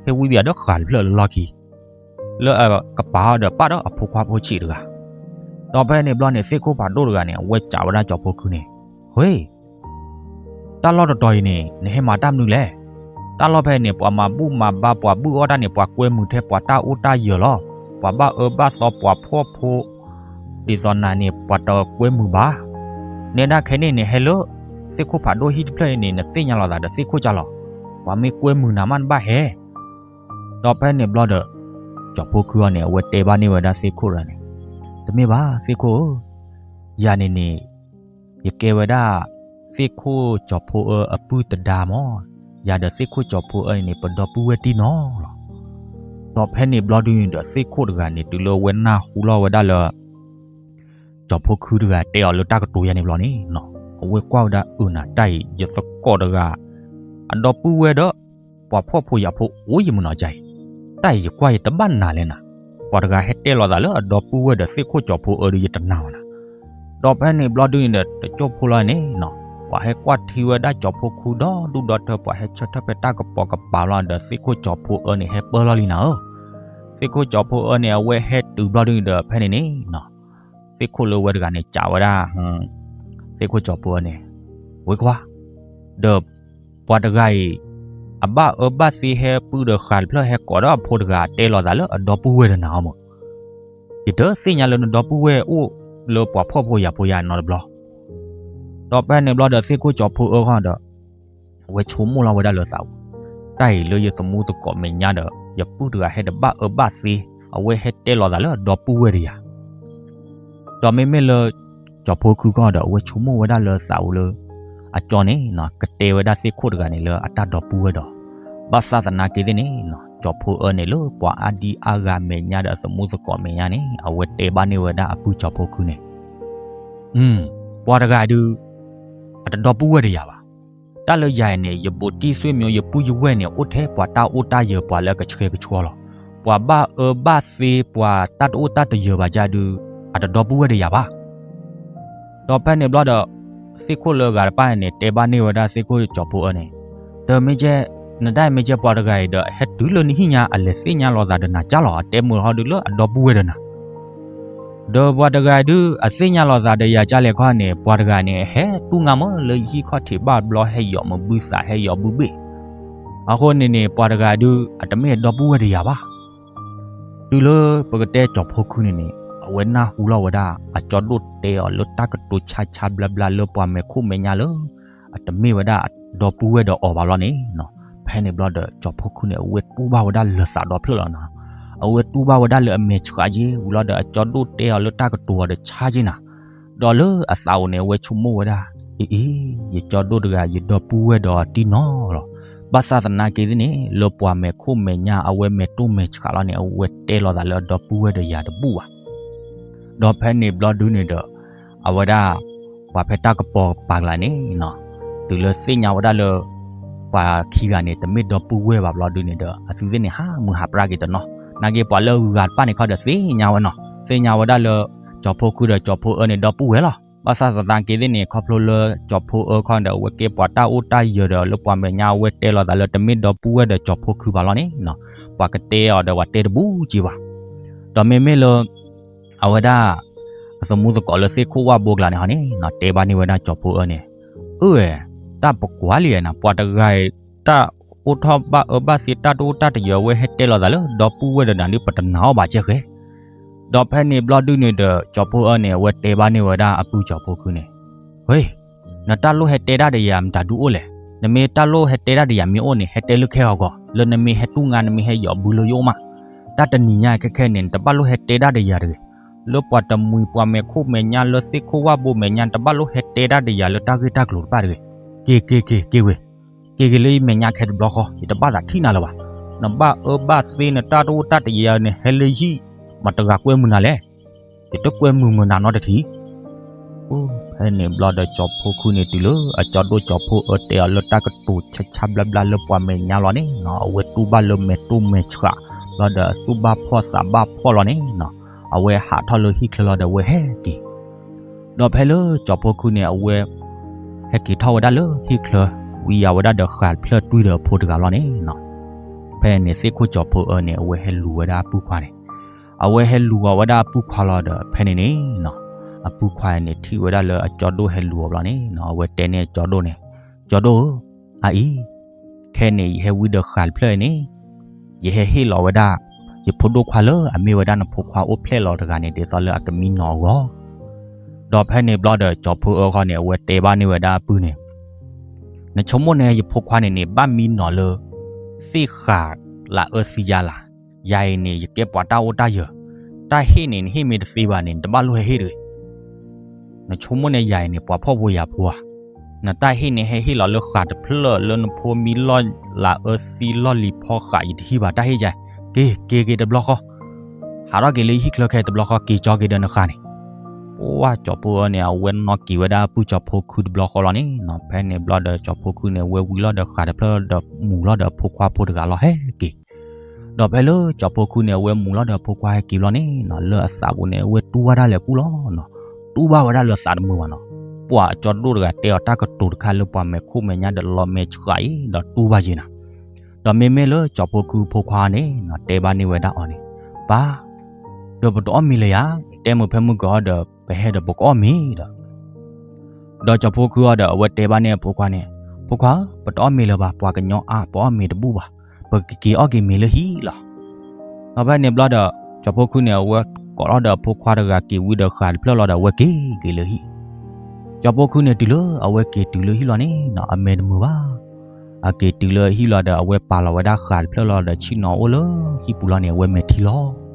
ဟဲဝံဘၣ်ဒီးဃာ်တဖျၢၣ်လၢလီၢ်ခံ လၢအကပၤအီၤဒီးပာ်ဒီးအဖိခွါဖိဆံးတဂၤ. ဒီးဖဲန့ၣ်ဘျီန့ၣ် သ့ၣ်ခိၣ်ဖးဒိၣ်တဂၤန့ၣ် အဝဲစံးဝဲဒၣ်ကၠီၤဖိခုန့ၣ်, ဟ့ၣ်, တၢ်လီၢ်တတီၤအံၤန့ၣ် နဟဲမၤတၢ်မနုၤလဲၣ်. တၢ်လီၢ်ဖဲန့ၣ် ပှၤမၤဘူၣ်မၤဘါ ပှၤဘုၣ်အီၣ်တၢ်န့ၣ် ပှၤကွဲမုာ်ထဲပှၤတၢ်အိၣ်တၢ်ယၢၤလီၤ. ပှၤဘၣ်အၢဘၣ်သီပှၤဖှီၣ်ဖိ ဒ်သိးနၤန့ၣ် ပှၤတကွဲမုာ်ဘၣ်. နဲဒၣ်ခဲန့ၣ်န့ၣ် ဟဲလၢ သ့ၣ်ခိၣ်ဖးဒိၣ်ဟံၣ်တဖျၢၣ်အံၤန့ၣ် နသ့ၣ်ညါလိာ်သးဒီးသ့ၣ်ခိၣ်ကၢ်လီၤ. ပှၤမ့ၢ်ကွဲမုာ်နၤမးနဘၣ်ဟဲ ဒီးဖဲန့ၣ်ဘျီဒီး ကၠီၤဖိခုအံၤန့ၣ် အဝဲတဲဘၣ်န့ၢ်ဝဲဒၣ်သ့ၣ်ခိၣ်တဂၤန့ၣ်, တမ့ၢ်ဘၣ်သ့ၣ်ခိၣ်ဧၢ, ယၤန့ၣ်န့ၣ် ယကဲဝဲဒၣ် သ့ၣ်ခိၣ်ကၠီၤဖိအၢအပုၢ်သဒါမး, ယၤဒီးသ့ၣ်ခိၣ်ကၠီၤဖိအၢန့ၣ်န့ၣ် ပဒီပုၢ်ဝဲၢ်တံၢ်နီၤလီၤ. ဒီးဖဲန့ၣ်ဘျီဒုန့ၣ်ဒီး သ့ၣ်ခိၣ်တဂၤန့ၣ် တုၤလၢအဝဲနၢ်ဟူလီၤဝဲဒၣ်လၢ ကၠီၤဖိခုတဂၤတဲအီၤလၢတၢ်ကတိၤယါန့ၣ်ဘျီန့ၣ်နီၤ, အဝဲကွၢ်ဝဲဒၣ်အၢနၤတၢ်အံၤ ယသကိးတဂၤ အဒီပုၢ်ဝဲၢ်ဒီး ပှၤဖှီၣ်ဖိယာ်ဖိအိၣ်ယံၤမုၢ်နီၤကါအံၤ, တၢ်အံၤယကွၢ်ယတဘၣ်နာ်လဲၣ်နၤ, ပှၤတဂၤဟဲတဲလိာ်သးလၢအဒီပုၢ်ဝဲၢ်ဒီးသ့ၣ်ခိၣ်ကၠီၤဖိအၢဒီးယတနာ်ဘၣ်နၤ. ဒီးဖဲန့ၣ်ဘျီဒုန့ၣ်ဒီး တကၠိၢ်ဖိလီၤန့ၣ်နီၤ, ပှၤဟဲကွၢ်ထံဝဲဒၣ်ကၠီၤဖိခုဒီဒူၣ်ဒီထၢ ပှၤဟဲဆၢထၢၣ်ဖဲတၢ်ကပိာ်ကပၤလီၤဒီးသ့ၣ်ခိၣ်ကၠီၤဖိအၢန့ၣ် ဟဲပၢၢ်လီၤလံနၤဧၢ သ့ၣ်ခိၣ်ကၠီၤဖိအၢန့ၣ် အဝဲဟဲတုၤဘျီဒုန့ၣ်ဒီး ဖဲန့ၣ်န့ၣ်နီၤ သ့ၣ်ခိၣ်လၢဝဲတဂၤန့ၣ် စံးဝဲဒၣ် သ့ၣ်ခိၣ်ကၠီၤဖိအၢန့ၣ်, ဝ့ခွါ, ဒီးပှၤတဂၤအံၤ အဘၣ်အၢဘၣ်သီဟဲပုၢ်ဒီးဃာ်တဖျၢၣ် ဟဲကိးဒီးအဖိတဂၤ တဲလီၤသးလၢအဒီပုၢ်ဝဲၢ်ဒီးနၤအီၤမး, ယတသ့ၣ်ညါလၢနဒီပုၢ်ဝဲၢ်အိၣ် လၢပှၤဖှီၣ်ဖိယာ်ဖိယၤနီတဘျီ. ဒီးဖဲန့ၣ်ဘျီဒီး သ့ၣ်ခိၣ်ကၠီၤဖိအၢခီဒီး အဝဲဆိကမိၣ်လီၤဝဲဒၣ်လၢသးပူၤ, တၢ်အံၤလၢယသမူသကိးမဲာ်ညါဒီး ယပုၢ်တဂၤဟဲတဘၣ်အၢဘၣ်သီ, အဝဲဟဲတဲလီၤသးလၢအဒီပုၢ်ဝဲၢ်ဒီးယၤ. ဒီးမ့မ့ၢ်လၢ ကၠီၤဖိခုခီဒီး အဝဲဆိကမိၣ်ဝဲဒၣ်လၢသးပူၤလၢ အကၠီန့ၣ် ကတဲဝဲဒၣ်သ့ၣ်ခိၣ်တဂၤန့ၣ်လၢအတၢ်ဒီပုၢ်ဝဲၢ်ဒီး, ဘၣ်ဆၣ်သနာ်က့သ့ၣ်န့ၣ် ကၠီၤဖိအၢန့ၣ် လၢပှၤအါဒံအါဂၤမဲာ်ညါဒီးအသမူသကိးမဲာ်ညါန့ၣ် အဝဲတဲဘၣ်န့ၢ်ဝဲဒၣ်အပုၢ်ကၠီၤဖိခုန့ၣ် ပှၤတဂၤဒုး အတဒီပုၢ်ဝဲၢ်ဒီးယၤဘၣ်. တၢ်လၢယၤအံၤန့ၣ် ယဘူးတံၢ်ဆွေမျိုး ယပုၢ်ယဝဲၢ်န့ၣ် အိၣ်ထဲပှၤတၢ်အိၣ်တၢ်ယၢၤ ပှၤလၢအကဆှဲကဆှီလီၤ. ပှၤဘၣ်အၢဘၣ်သီ ပှၤတၢ်တအိၣ်တၢ်တယၢၤဘၣ်ယၤဒုး အတဒီပုၢ်ဝဲၢ်ဒီးယၤဘၣ်. ဒီးဖဲန့ၣ်ဘျီဒီး သ့ၣ်ခိၣ်လၢအဂၤတဖၣ်န့ၣ် တဲဘၣ်န့ၢ်ဝဲဒၣ်သ့ၣ်ခိၣ်ကၠီၤဖိအၢန့ၣ်, တမ့ၢ်ကဲ, နဒၣ်မ့ၢ်ကဲပှၤတဂၤအံၤဒီး ဟဲတုၤလၢနဟံၣ်ညါ အလဲၤသ့ၣ်ညါလီၤသးဒီးနၤကၢ်လီၤ အတဲမုာ်ဟီဒုးလၢအဒီပုၢ်ဝဲၢ်ဒီးနၤ ဒီးပှၤတဂၤဒုး အသ့ၣ်ညါလီၤသးဒီးယၤကၢ်လဲၣ်ခီန့ၣ် ပှၤတဂၤန့ၣ် ဟဲတူၢ်ငါမ့ၢ်လၢယဟံၣ်ခီၣ်ထံးဘၣ်ဘျီ ဟဲယိးမုာ်ဘုသး ဟဲယိးဘုဘ့ၣ်. အဃိန့ၣ်န့ၣ် ပှၤတဂၤဒုး အတမ့ၢ်အဒီပုၢ်ဝဲၢ်ဒီးယၤဘၣ်. တုၤလၢပကတဲကၠီၤဖိခုန့ၣ်န့ၣ် အဝဲနၢ်ဟူလီၤဝဲဒၣ် အကၠီဒိၣ်တဲအီၤလၢတၢ်ကတိၤဆါဆါဘျါဘျါလၢပှၤမဲာ်ခိၣ်မဲာ်ညါလၢ အတမ့ၢ်ဝဲဒၣ်အဒီပုၢ်ဝဲၢ်ဒီးအီၤဘၣ်လီၤန့ၣ်နီၤ. ဖဲန့ၣ်ဘျီဒီး ကၠီၤဖိခုန့ၣ် အဝဲတူၢ်ဘၣ်ဝဲဒၣ်လၢသးဒီဖျၢၣ်လီၤနီၤ. အဝဲတူၢ်ဘၣ်ဝဲဒၣ်လၢအမဲာ်ဆှးက့ၤဝံၤလီၤဒီး အကၠီဒိၣ်တဲအီၤလၢတၢ်ကတိၤအီၤဒီးဆါက့ၤနၤ. ဒီးလၢအသးအိၣ်န့ၣ် အဝဲဆိကမိၣ်ဝဲဒၣ်, အ့အ့, ယကၠီဒိၣ်တဂၤ ယဒီပုၢ်ဝဲၢ်ဒီးအီၤတံၢ်နီၤလီၤ. ဘၣ်ဆၣ်သနာ်က့သ့ၣ်န့ၣ် လၢပှၤမဲာ်ခိၣ်မဲာ်ညါ အဝဲမဲာ်တိၢ်မဲာ်ဆှးလီၤန့ၣ် အဝဲတဲလီၤသးလၢအဒီပုၢ်ဝဲၢ်ဒီးယၤတဘူၣ်ဘၣ်. ဒီးဖဲန့ၣ်ဘျီဒုန့ၣ်ဒီး အဝဲဒၣ် ပှၤဖဲတၢ်ကပီၤကပၤကျါန့ၣ်နီၤ, တုၤလၢသ့ၣ်ညါဝဲဒၣ်လၢ ပှၤခံဂၤန့ၣ် တမ့ၢ်ဒီပုၢ်ဝဲၢ်ဘၣ်ဘျီဒုန့ၣ်ဒီး အသုသ့ၣ်န့ၣ် ဟးမုၢ်ဟးပြၢ်က့ၤတနီၤ. နာ်က့ပှၤလၢဂၤတဖၣ်န့ၣ်ခီဒီးသ့ၣ်ညါဝဲနီၤ, သ့ၣ်ညါဝဲဒၣ်လၢ ကၠီၤဖိခုဒီးကၠီၤဖိအၢန့ၣ် ဒီပုၢ်ဝဲၢ်လီၤ. ဘၣ်ဆၣ်သနာ်က့သ့ၣ်န့ၣ် ခီဖျိလၢကၠီၤဖိအၢခီဒီး အဝဲကဲပှၤတၢ်အိၣ်တၢ်ယၢၤဒီး လၢပှၤမဲာ်ညါအဝဲတဲလီၤသးလၢတမ့ၢ်ဒီပုၢ်ဝဲၢ်ဒီးကၠီၤဖိခုဘၣ်လီၤန့ၣ်နီၤ, ပှၤကတဲအီၤဒီးပှၤတဲတဘူၣ်က့ၤဘၣ်. ဒီးမ့မ့ၢ်လၢ အဝဲဒၣ် အသမူသကိးလၢသ့ၣ်ခိၣ်ဝၣ်ဘိကျါန့ၣ်ဟီန့ၣ်နီၤ တဲဘၣ်န့ၢ်ဝဲဒၣ်ကၠီၤဖိအၢန့ၣ်, အၢ တၢ်ပကွၢ်လံနၤ ပှၤတဂၤအံၤ တၢ်အိၣ်ထီၣ်ဘၣ်အၢဘၣ်သီ တၢ်တအိၣ်တၢ်တယၢၤ အဝဲဟဲတဲလီၤသးလၢဒီပုၢ်ဝဲၢ်ဒီးနၤဒုး ပတနာ်အီၤဘၣ်ကဲဃဲ. ဒီးဖဲန့ၣ်ဘျီဒုန့ၣ်ဒီး ကၠီၤဖိအၢန့ၣ် အဝဲတဲဘၣ်န့ၢ်ဝဲဒၣ်အပုၢ်ကၠီၤဖိခုန့ၣ်, ဝ့ၢ်, နတၢ်လိၣ်ဟဲတဲတၢ်ဒီးယၤမတၤဒုအိၣ်လဲၣ်. နမ့ၢ်တၢ်လိၣ်ဟဲတဲတၢ်ဒီးယၤမ့ၢ်အိၣ်န့ၣ် ဟဲတဲလၢခဲဂီၤဂီၤ လၢနမ့ၢ်ဟဲတူၢ်ငါ နမ့ၢ်ဟဲယိးဘုလၢယအိၣ်မး. တၢ်တနံၤညါခဲခဲန့ၣ် နတဘၣ်လိၣ်ဟဲတဲတၢ်ဒီးယၤတဂ့ၤ. လၢပှၤတမှံၤပှၤမဲာ်ခိၣ်မဲာ်ညါလၢသ့ၣ်ခိၣ်ဝၣ်ဘိမဲာ်ညါ နတဘၣ်လိၣ်ဟဲတဲတၢ်ဒီးယၤလၢတၢ်ဂ့ၢ်တၢ်ကျိၤတဖၣ်တဂ့ၤ. က့ၤ က့ၤ က့ၤ က့ၤဝဲ က့ၤက့ၤလၢယမဲာ်ညါခဲတဘျီဃီ ယတဘၣ်သးထံၣ်နၤလၢၤဘၣ်. နဘၣ်အၢဘၣ်သီ နတၢ်တအိၣ်တၢ်တယၢၤန့ၣ် ဟဲလၢယဟံၣ် မတၤတဂၤကွဲမုာ်နၤလဲၣ်. ယတကွဲမုာ်မုာ်နၤနီတထံၣ်. ဖဲန့ၣ်ဘျီဒီးကၠီၤဖိခုန့ၣ်တုၤလၢ အကၠီဒိၣ်ကၠီၤဖိအၢတဲအီၤလၢတၢ်ကတိၤဆါဆါဘျါဘျါလၢပှၤမဲာ်ညါလီၤန့ၣ်နီၤ အဝဲတူၢ်ဘၣ်လၢမဲာ်တိၢ်မဲာ်ဆှး ဘျီဒီးသူၣ်ဘၣ်ဖှီၣ်သးဘၣ်ဖှီၣ်လီၤန့ၣ်နီၤ အဝဲဟးထီၣ်လၢဟံၣ်ချၢလီၤဒီးအဝဲဟဲက့ၤ. ဒီးဖဲလၢကၠီၤဖိခုန့ၣ် အဝဲ ဟဲက့ၤထီၣ်ဝဲဒၣ်လၢဟံၣ်ချၢ ဝံၤယၤဝဲဒၣ်ဒီးဃးတဖျၢၣ်တွံၢ်ဒီးအဖိတဂၤလီၤန့ၣ်နီၤ. ဖဲန့ၣ်သ့ၣ်ခိၣ်ကၠီၤဖိအၢန့ၣ် အဝဲဟဲလူၤဝဲဒၣ်အပုၢ်ခွါန့ၣ် အဝဲဟဲလူၤအီၤဝဲဒၣ်အပုၢ်ခွါလီၤဒီး ဖဲန့ၣ်န့ၣ်နီၤ အပုၢ်ခွါန့ၣ် ထံၣ်ဝဲဒၣ်လၢအကၠီဒိၣ်ဟဲလူၤအီၤဘျီန့ၣ်နီၤ အဝဲတဲန့ၢ်အကၠီဒိၣ်န့ၣ်, ကၠီဒိၣ်ဧၢ, အအံၤ ခဲန့ၣ် ယဟဲဝံဒီးဃးတဖျၢၣ်အံၤန့ၣ် ယဟဲဟ့ၣ်လီၤဝဲဒၣ် ယဖိဒိၣ်ခွါလၢအမ့ၢ်ဝဲဒၣ်နဖိခွါအိၣ်ဖျဲၣ်လီၤတဂၤန့ၣ် ဒ်သိးလၢအကမံနီၤအဂီၢ်. ဒီးဖဲန့ၣ်ဘျီဒီး ကၠီၤဖိအၢခီန့ၣ် အဝဲတဲဘၣ်န့ၢ်ဝဲဒၣ်အပုၢ်န့ၣ်, နဆိကမိၣ်န့ၣ် ယဖိခွါန့ၣ်န့ၣ် ဘၣ်မံနီၤလၢ သ့ၣ်ဃးလၢအၢသံယၤလၢ်, ယၤအံၤန့ၣ် ယကဲပှၤတၢ်အိၣ်တၢ်ယၢၤ, တၢ်ဟ့ၣ်န့ၣ် နဟ့ၣ်မ့ၢ်တသ့ဘၣ်န့ၣ် နတဘၣ်လိၣ်ဟဲဟ့ၣ်တဂ့ၤ. နဆိကမိၣ်န့ၣ် ယၤအံၤန့ၣ် ပှၤဖှီၣ်ဖိယာ်ဖိဧါ, နတၢ်ဟ့ၣ်န့ၣ် ဟဲဟ့ၣ်လီၤလၢဃးတဖျၢၣ်လၢနဖိမံလီၢ်လၢအၢသံလီၢ်လံၤဖီဃး ယတဟံၣ်ဘၣ်တၢ်ဟ့ၣ်ယၤ, က့ၤ က့ၤက့ၤတဘျီဃီ, ဟးထီၣ်က့ၤလၢဟံၣ်ချၢခဲတဘျီဃီ က့ၤကၠီက့ၤဒီးနဃးန့ၣ်. ပှၢ်ကၠီၤဖိအၢန့ၣ် အဝဲနီၣ်က့ၤဝဲဒၣ်အပုၢ်ကၠီၤဖိခုတဘျီဃီလီၤန့ၣ်နီၤ ဖဲန့ၣ်ဘျီဒီးကၠီၤဖိခုန့ၣ် အဝဲဝံၤလီၤဒီးဃးတဖျၢၣ်ဒီးမူၤလီၤဒီးအဖိခွါဖိတဂၤလီၤဟဲက့ၤ ဒီးဖဲလၢကၠီၤဖိခုန့ၣ် အဝဲမူၤလီၤဒီးအဖိခွါဟဲက့ၤဘျီန့ၣ်နီၤ လၢအသးပူၤန့ၣ် အဝဲတူၢ်ဘၣ်ဒၣ်လဲာ်ပူၣ်လီၤနီၤ, တူၢ်ဘၣ်ဝဲဒၣ်လၢသးတမုာ်ဘၣ်နီၤ, ပှၢ်အကၠီၤဒိၣ်တဂၤတဲအီၤတၢ်ကတိၤတခါလၢပှၤမဲာ်ခိၣ်မဲာ်ညါဒီးလီၤမဲာ်ဆှးအံၤဒီးတူၢ်ဘၣ်ယဲနၤ. ဒီးမ့မ့ၢ်လၢကၠီၤဖိခုဖိခွါန့ၣ်နီၤ တဲဘၣ်န့ၢ်ဝဲဒၣ်အီၤန့ၣ် ပၢ်, ဒီးပတအီၣ်မ့ၤလၢၤယၤ, တဲမုာ်ဖဲမုၢ်ကၢၤအီၤဒီး ပဟဲဒီးပကအီၣ်မ့ၤဒီး ဒီးကၠီၤဖိခုအီၤဒီး အဝဲတဲဘၣ်န့ၢ်အဖိခွါန့ၣ်, ဖိခွါဧၢ, ပတအီၣ်မ့ၤလၢၤဘၣ်, ပှၤကညီအါ, ပအီၣ်မ့ၤတဘူၣ်ဘၣ်, ပကက့ၤအီၣ်က့ၤမ့ၤလၢဟံၣ်လီၤ. ဒီးဖဲန့ၣ်ဘျီဒီး ကၠီၤဖိခုန့ၣ် အဝဲကိးထီၣ်ဒီးအဖိခွါတဂၤက့ၤဝံၤဒီးဃၤတဖျၢၣ်လီၤဒီး အဝဲက့ၤက့ၤလၢဟံၣ်. ကၠီၤဖိခုန့ၣ်တုၤလၢအဝဲက့ၤတုၤလၢဟံၣ်လီၤန့ၣ်နီၤ အမဲာ်တမုာ်ဘၣ်. အက့ၤတုၤလၢဟံၣ်လီၤဒီး အဝဲပာ်လီၤဝဲဒၣ်ဃၤတဖျၢၣ်လီၤဒီး ဆ့ၣ်နီၤအိၣ်လၢဟံၣ်ပူၤလီၤန့ၣ် အဝဲမဲာ်ထံလီၤ.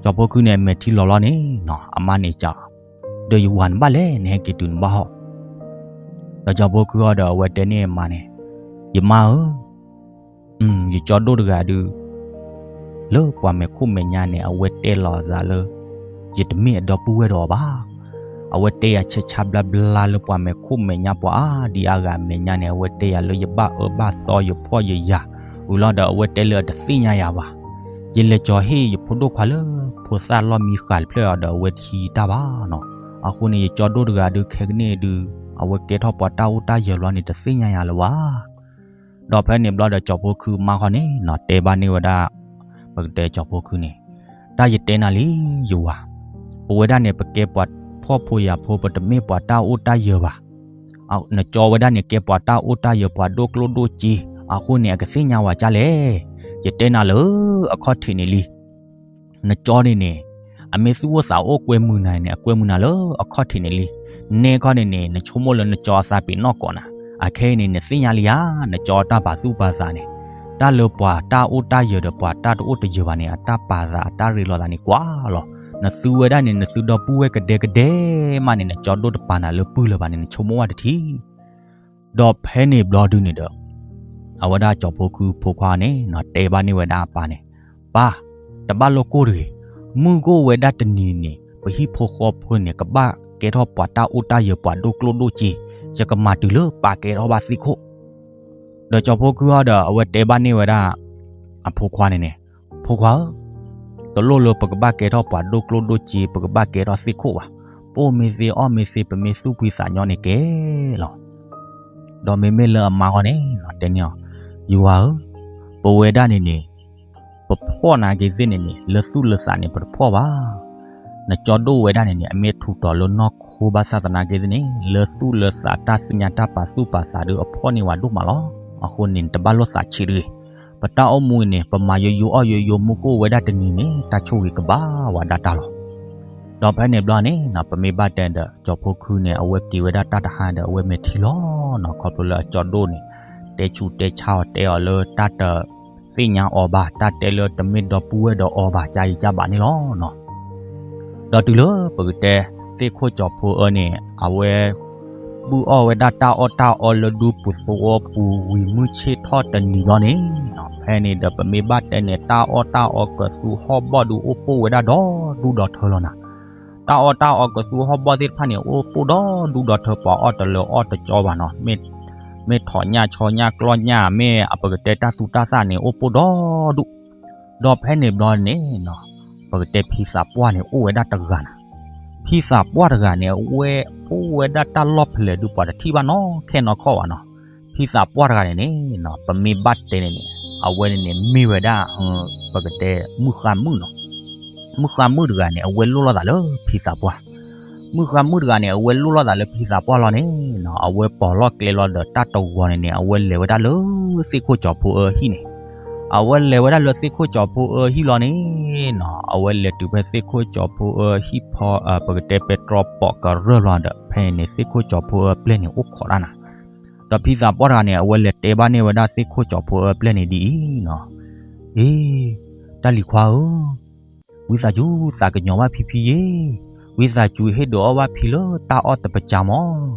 ကၠီၤဖိခုန့ၣ် အမဲာ်ထံလီၤလီၤန့ၣ်နီၤ အမါန့ၣ်စံး, ဒီးယဝၤနဘၣ်လဲၣ်, နဟဲက့ၤတုၤနဘၣ်ဟီၣ်. ဒီးကၠီၤဖိခုအီၤဒီး အဝဲတဲန့ၢ်အမါန့ၣ်, ယမါဧၢ, ယကၠီဒိၣ်တဂၤဒုး လၢပှၤမဲာ်ခိၣ်မဲာ်ညါန့ၣ် အဝဲတဲလီၤအသးလၢ ယတမ့ၢ်အဒီပုၢ်ဝဲၢ်ဒီးအီၤဘၣ်. အဝဲတဲယၤဆဲးဆါဘျါဘျါလၢပှၤမဲာ်ခိၣ်မဲာ်ညါ ပှၤအါဒံအါဂၤအမဲာ်ညါန့ၣ် အဝဲတဲယၤလၢယဘၣ်အၢဘၣ်သီ ယဖှီၣ်ယယာ်ဝံၤလီၤဒီး အဝဲတဲလၢအတသ့ၣ်ညါယၤဘၣ်. ယလဲၤကၠီၤဟ့ၣ်ယဖိဒိၣ်ခွါလၢ ဖိသၣ်လီၢ်မံဃၤတဖျၢၣ်အီၤဒီး အဝဲတဟံးတၢ်ဘၣ်နီၤ. အဃိန့ၣ် ယကၠီဒိၣ်တဂၤဒုး ခဲကနံၣ်အံၤဒုး အဝဲကဲထီၣ်ပှၤတၢ်အိၣ်တၢ်ယၢၤဘျီန့ၣ် တသ့ၣ်ညါယၤလၢၤဘၣ်. ဒီးဖဲန့ၣ်ဘျီဒီး ကၠီၤဖိခုမါဃီန့ၣ်နီၤ တဲဘၣ်န့ၢ်ဝဲဒၣ် ပကတဲကၠီၤဖိခုန့ၣ်, တၢ်ယတဲနၤလံ ယဝၤ, ပဝဲဒၣ်န့ၣ် ပကဲပှၤဖှီၣ်ဖိယာ်ဖိ ပတမ့ၢ်ပှၤတၢ်အိၣ်တၢ်ယၢၤဘၣ်. နကၠီဝဲဒၣ်န့ၣ် ကဲပှၤတၢ်အိၣ်တၢ်ယၢၤ ပှၤဒိၣ်ကျိၣ်ဒိၣ်စ့, အဃိန့ၣ် အကသ့ၣ်ညါဝဲကၢ်လဲၣ်. ယတဲနၤလၢအခီၣ်ထံးန့ၣ်လံ. နကၠီန့ၣ်န့ၣ် အမ့ၢ်သူၣ်အိၣ်သးအိၣ်ကွဲမုာ်နၤန့ၣ် အကွဲမုာ်နၤလၢအခီၣ်ထံးန့ၣ်လံ. နဲခီန့ၣ်န့ၣ် နဆိကမိၣ်လၢနကၠီအသးပ့ၤနီၣ်ကိးနၤ, အခဲအံၤန့ၣ် နသ့ၣ်ညါလံဧါ, နကၠီတၢ်ပာ်သူၣ်ပာ်သးန့ၣ်, တၢ်လၢပှၤတၢ်အိၣ်တၢ်ယၢၤဒီးပှၤတၢ်တအိၣ်တယၢၤဘၣ်န့ၣ် အတၢ်ပာ်သးအတၢ်ရ့လိာ်သးန့ၣ်ကွၢ်လီၤ. နသုဝဲဒၣ်န့ၣ် နသုဒီပုၢ်ဝဲၢ်ကဒဲကဒဲမးန့ၣ် နကၠီဒိၣ်တပာ်နၤလၢပုၢ်လၢၤဘၣ်န့ၣ် နဆိကမိၣ်ဝဲတထံၣ်. ဒီးဖဲန့ၣ်ဘျီဒုန့ၣ်ဒီး အဝဲဒၣ်ကၠီၤဖိခုဖိခွါန့ၣ်နီၤ တဲဘၣ်န့ၢ်ဝဲဒၣ်အပၢ်န့ၣ်, ပၢ်, တဘၣ်လိၣ်ကိၢ်တဂ့ၤ, မုၢ်ဂီၢ်ဝဲဒၣ်တနံၤန့ၣ် ပဟံၣ်ဖိဃီဖိန့ၣ် ကဘၣ်ကဲထီၣ်ပှၤတၢ်အိၣ်တၢ်ယၢၤ ပှၤဒိၣ်ကျိၣ်ဒိၣ်စ့, ယကမၤတုၤလၢပၢ်ကဲထီၣ်ဘၣ်သ့ၣ်ခိၣ်. ဒီးကၠီၤဖိခုအီၤဒီး အဝဲတဲဘၣ်န့ၢ်ဝဲဒၣ် အဖိခွါန့ၣ်န့ၣ်, ဖိခွါဧၢ, တလိၣ်လၢပကဘၣ်ကဲထီၣ်ပှၤဒိၣ်ကျိၣ်ဒိၣ်စ့ ပကဘၣ်ကဲထီၣ်သ့ၣ်ခိၣ်ဘၣ်. ပအိၣ်မ့ၢ်သ့အီၣ်မ့ၢ်သ့ ပမ့ၢ်သူၣ်ဖှံသးညီန့ၣ်ကဲလီၤ. ဒီးမ့မ့ၢ်လၢအမါဂီၢ်န့ၣ် တဲန့ၢ်အီၤ, ယဝၤဧၢ, ပဝဲဒၣ်န့ၣ်န့ၣ် ပဖှီၣ်နာ်က့သ့ၣ်န့ၣ်န့ၣ် လၢသူၣ်လၢသးန့ၣ် ပတဖှီၣ်ဘၣ်. နကၠီဒိၣ်ဝဲဒၣ်န့ၣ်န့ၣ် အမ့ၢ်ထူးတီၤလၢနီၢ်ခိဘၣ်ဆၣ်သနာ်က့သ့ၣ်န့ၣ် လၢသူၣ်လၢသးတၢ်သ့ၣ်ညါတၢ်ပာ်သူၣ်ပာ်သးဒီးအဖှီၣ်န့ၢ်ဝဲဒိၣ်မးလီၤ. အဃိန့ၣ် နတဘၣ်လိၣ်သးဆံးတဂ့ၤ. ပတၢ်အိၣ်မူန့ၣ် ပမၤယိယိအီၣ်ယိယိ မုၢ်ကအိၣ်ဝဲဒၣ်တနံၤန့ၣ် တၢ်ဆိၣ်ဂ့ၤကဘၣ်ဝဲဒၣ်တၢ်လီၤ. ဒီးဖဲန့ၣ်ဘျီန့ၣ် ပမ့ၢ်ဘၣ်တဲဒီး ကၠီၤဖိခုန့ၣ် အဝဲက့ၤဝဲဒၣ်တၢ်တဟါဒီး အဝဲမဲာ်ထံလီၤနီၤ ခီဖျိလၢအကၠီဒိၣ်န့ၣ် တဲဆူးတဲဆါအီၤ တဲအီၤလၢတၢ်တသ့ၣ်ညါအီၤဘၣ် တၢ်တဲလၢတမ့ၢ်ဒီပုၢ်ဝဲၢ်ဒီးအီၤဘၣ် ကၢ်အံၤကၢ်ဘၣ်န့ၣ်လီၤနီၤ. ဒီးတုၤလၢပကတဲ သ့ၣ်ခိၣ်ကၠီၤဖိအၢန့ၣ် အဝဲ ဘုၣ်အီၣ်ဝဲဒၣ်တၢ်အီၣ်တၢ်အီလၢဒူပူၤသဝီပူၤဝံၤ မုၢ်ဆ့ၣ်ထီၣ်တနံၤဘျီန့ၣ်နီၤ ဖဲန့ၣ်ဒီးပမ့ၢ်ဘၣ်တဲန့ၣ် တၢ်အီၣ်တၢ်အီကသူဟီၣ်ဘီၣ်ဒုးအိၣ်ပိၢ်ဝဲဒၣ်ဒီဒူၣ်ဒီထၢလီၤနၤ. တၢ်အီၣ်တၢ်အီကသူဟီၣ်ဘီၣ်သ့ၣ်တဖၣ်န့ၣ် အိၣ်ပိၢ်ဒီဒူၣ်ဒီထၢ ပှၤအီၣ်တလၢအီၣ်တကၠီဘၣ်နီၤ မ့ၢ်ထီၣ်ညၣ်ဆီညၣ်ကျီၢ်ညၣ် မ့ၢ်အပကတဲတၢ်သူတၢ်သၣ်န့ၣ် အိၣ်ပိၢ်ဒီဒူၣ်. ဒီးဖဲန့ၣ်ဘျီန့ၣ်နီၤ ပကတဲဖံသးပှၢ်န့ၣ် အိၣ်ဝဲဒၣ်တဂၤနၤ. ဖံသးပှၢ်တဂၤန့ၣ် အဝဲအိၣ်ဝဲဒၣ်တၢ်လီၢ်ဖဲလဲၣ်ဒုး ပှၤတထံၣ်ဘၣ်နီၢ်ခဲနီၢ်ခီဘၣ်နီၤ. ဖံသးပှၢ်တဂၤန့ၣ်န့ၣ်နီၤ ပမ့ၢ်ဘၣ်တဲန့ၣ်န့ၣ် အဝဲန့ၣ်န့ၣ် မ့ၢ်ဝဲဒၣ် ပကတဲမုၣ်ဃါမုၣ်နီၤ. မုၣ်ဃါမုၣ်တဂၤန့ၣ် အဝဲလိၣ်လိာ်သးလၢဖံသးပှၢ် မုၣ်ဃါမုၣ်တဂၤန့ၣ် အဝဲလိၣ်လိာ်သးလၢဖံသးပှၢ်လီၤန့ၣ်နီၤ အဝဲပိာ်လီၢ်ကျဲလီၤဒီးတၢ်တဂီၤန့ၣ်န့ၣ် အဝဲလဲၤဝဲဒၣ်လၢသ့ၣ်ခိၣ်ကၠီၤဖိအၢဟံၣ်န့ၣ်. အဝဲလဲၤဝဲဒၣ်လၢသ့ၣ်ခိၣ်ကၠီၤဖိအၢဟံၣ်လီၤန့ၣ်နီၤ အဝဲလဲၤတုၤဖဲသ့ၣ်ခိၣ်ကၠီၤဖိအၢဟံၣ်ဖီ ပကတဲပဲတြီပိာ်ကရၢၢ်လီၤဒီး ဖဲန့ၣ်န့ၣ် သ့ၣ်ခိၣ်ကၠီၤဖိအၢပျဲၢ်န့ၣ် အိၣ်ခိးတၢ်နၤ. ဒီးဖံသးပှၢ်တဂၤန့ၣ် အဝဲလဲၤတဲဘၣ်န့ၢ်ဝဲဒၣ်သ့ၣ်ခိၣ်ကၠီၤဖိအၢပျဲၢ်န့ၣ်ဒ်အံၤနီၤ, အ့ တၢ်လံၤခွါဧၢ, ဝံသးစူၤသးကညီၤဘၣ်ဖံဖံယ့, ဝံသးစူၤဟ့ၣ်ဒုးအီၣ်ဘၣ်ဖံလၢတၢ်အီၣ်တပစၢမၢ်,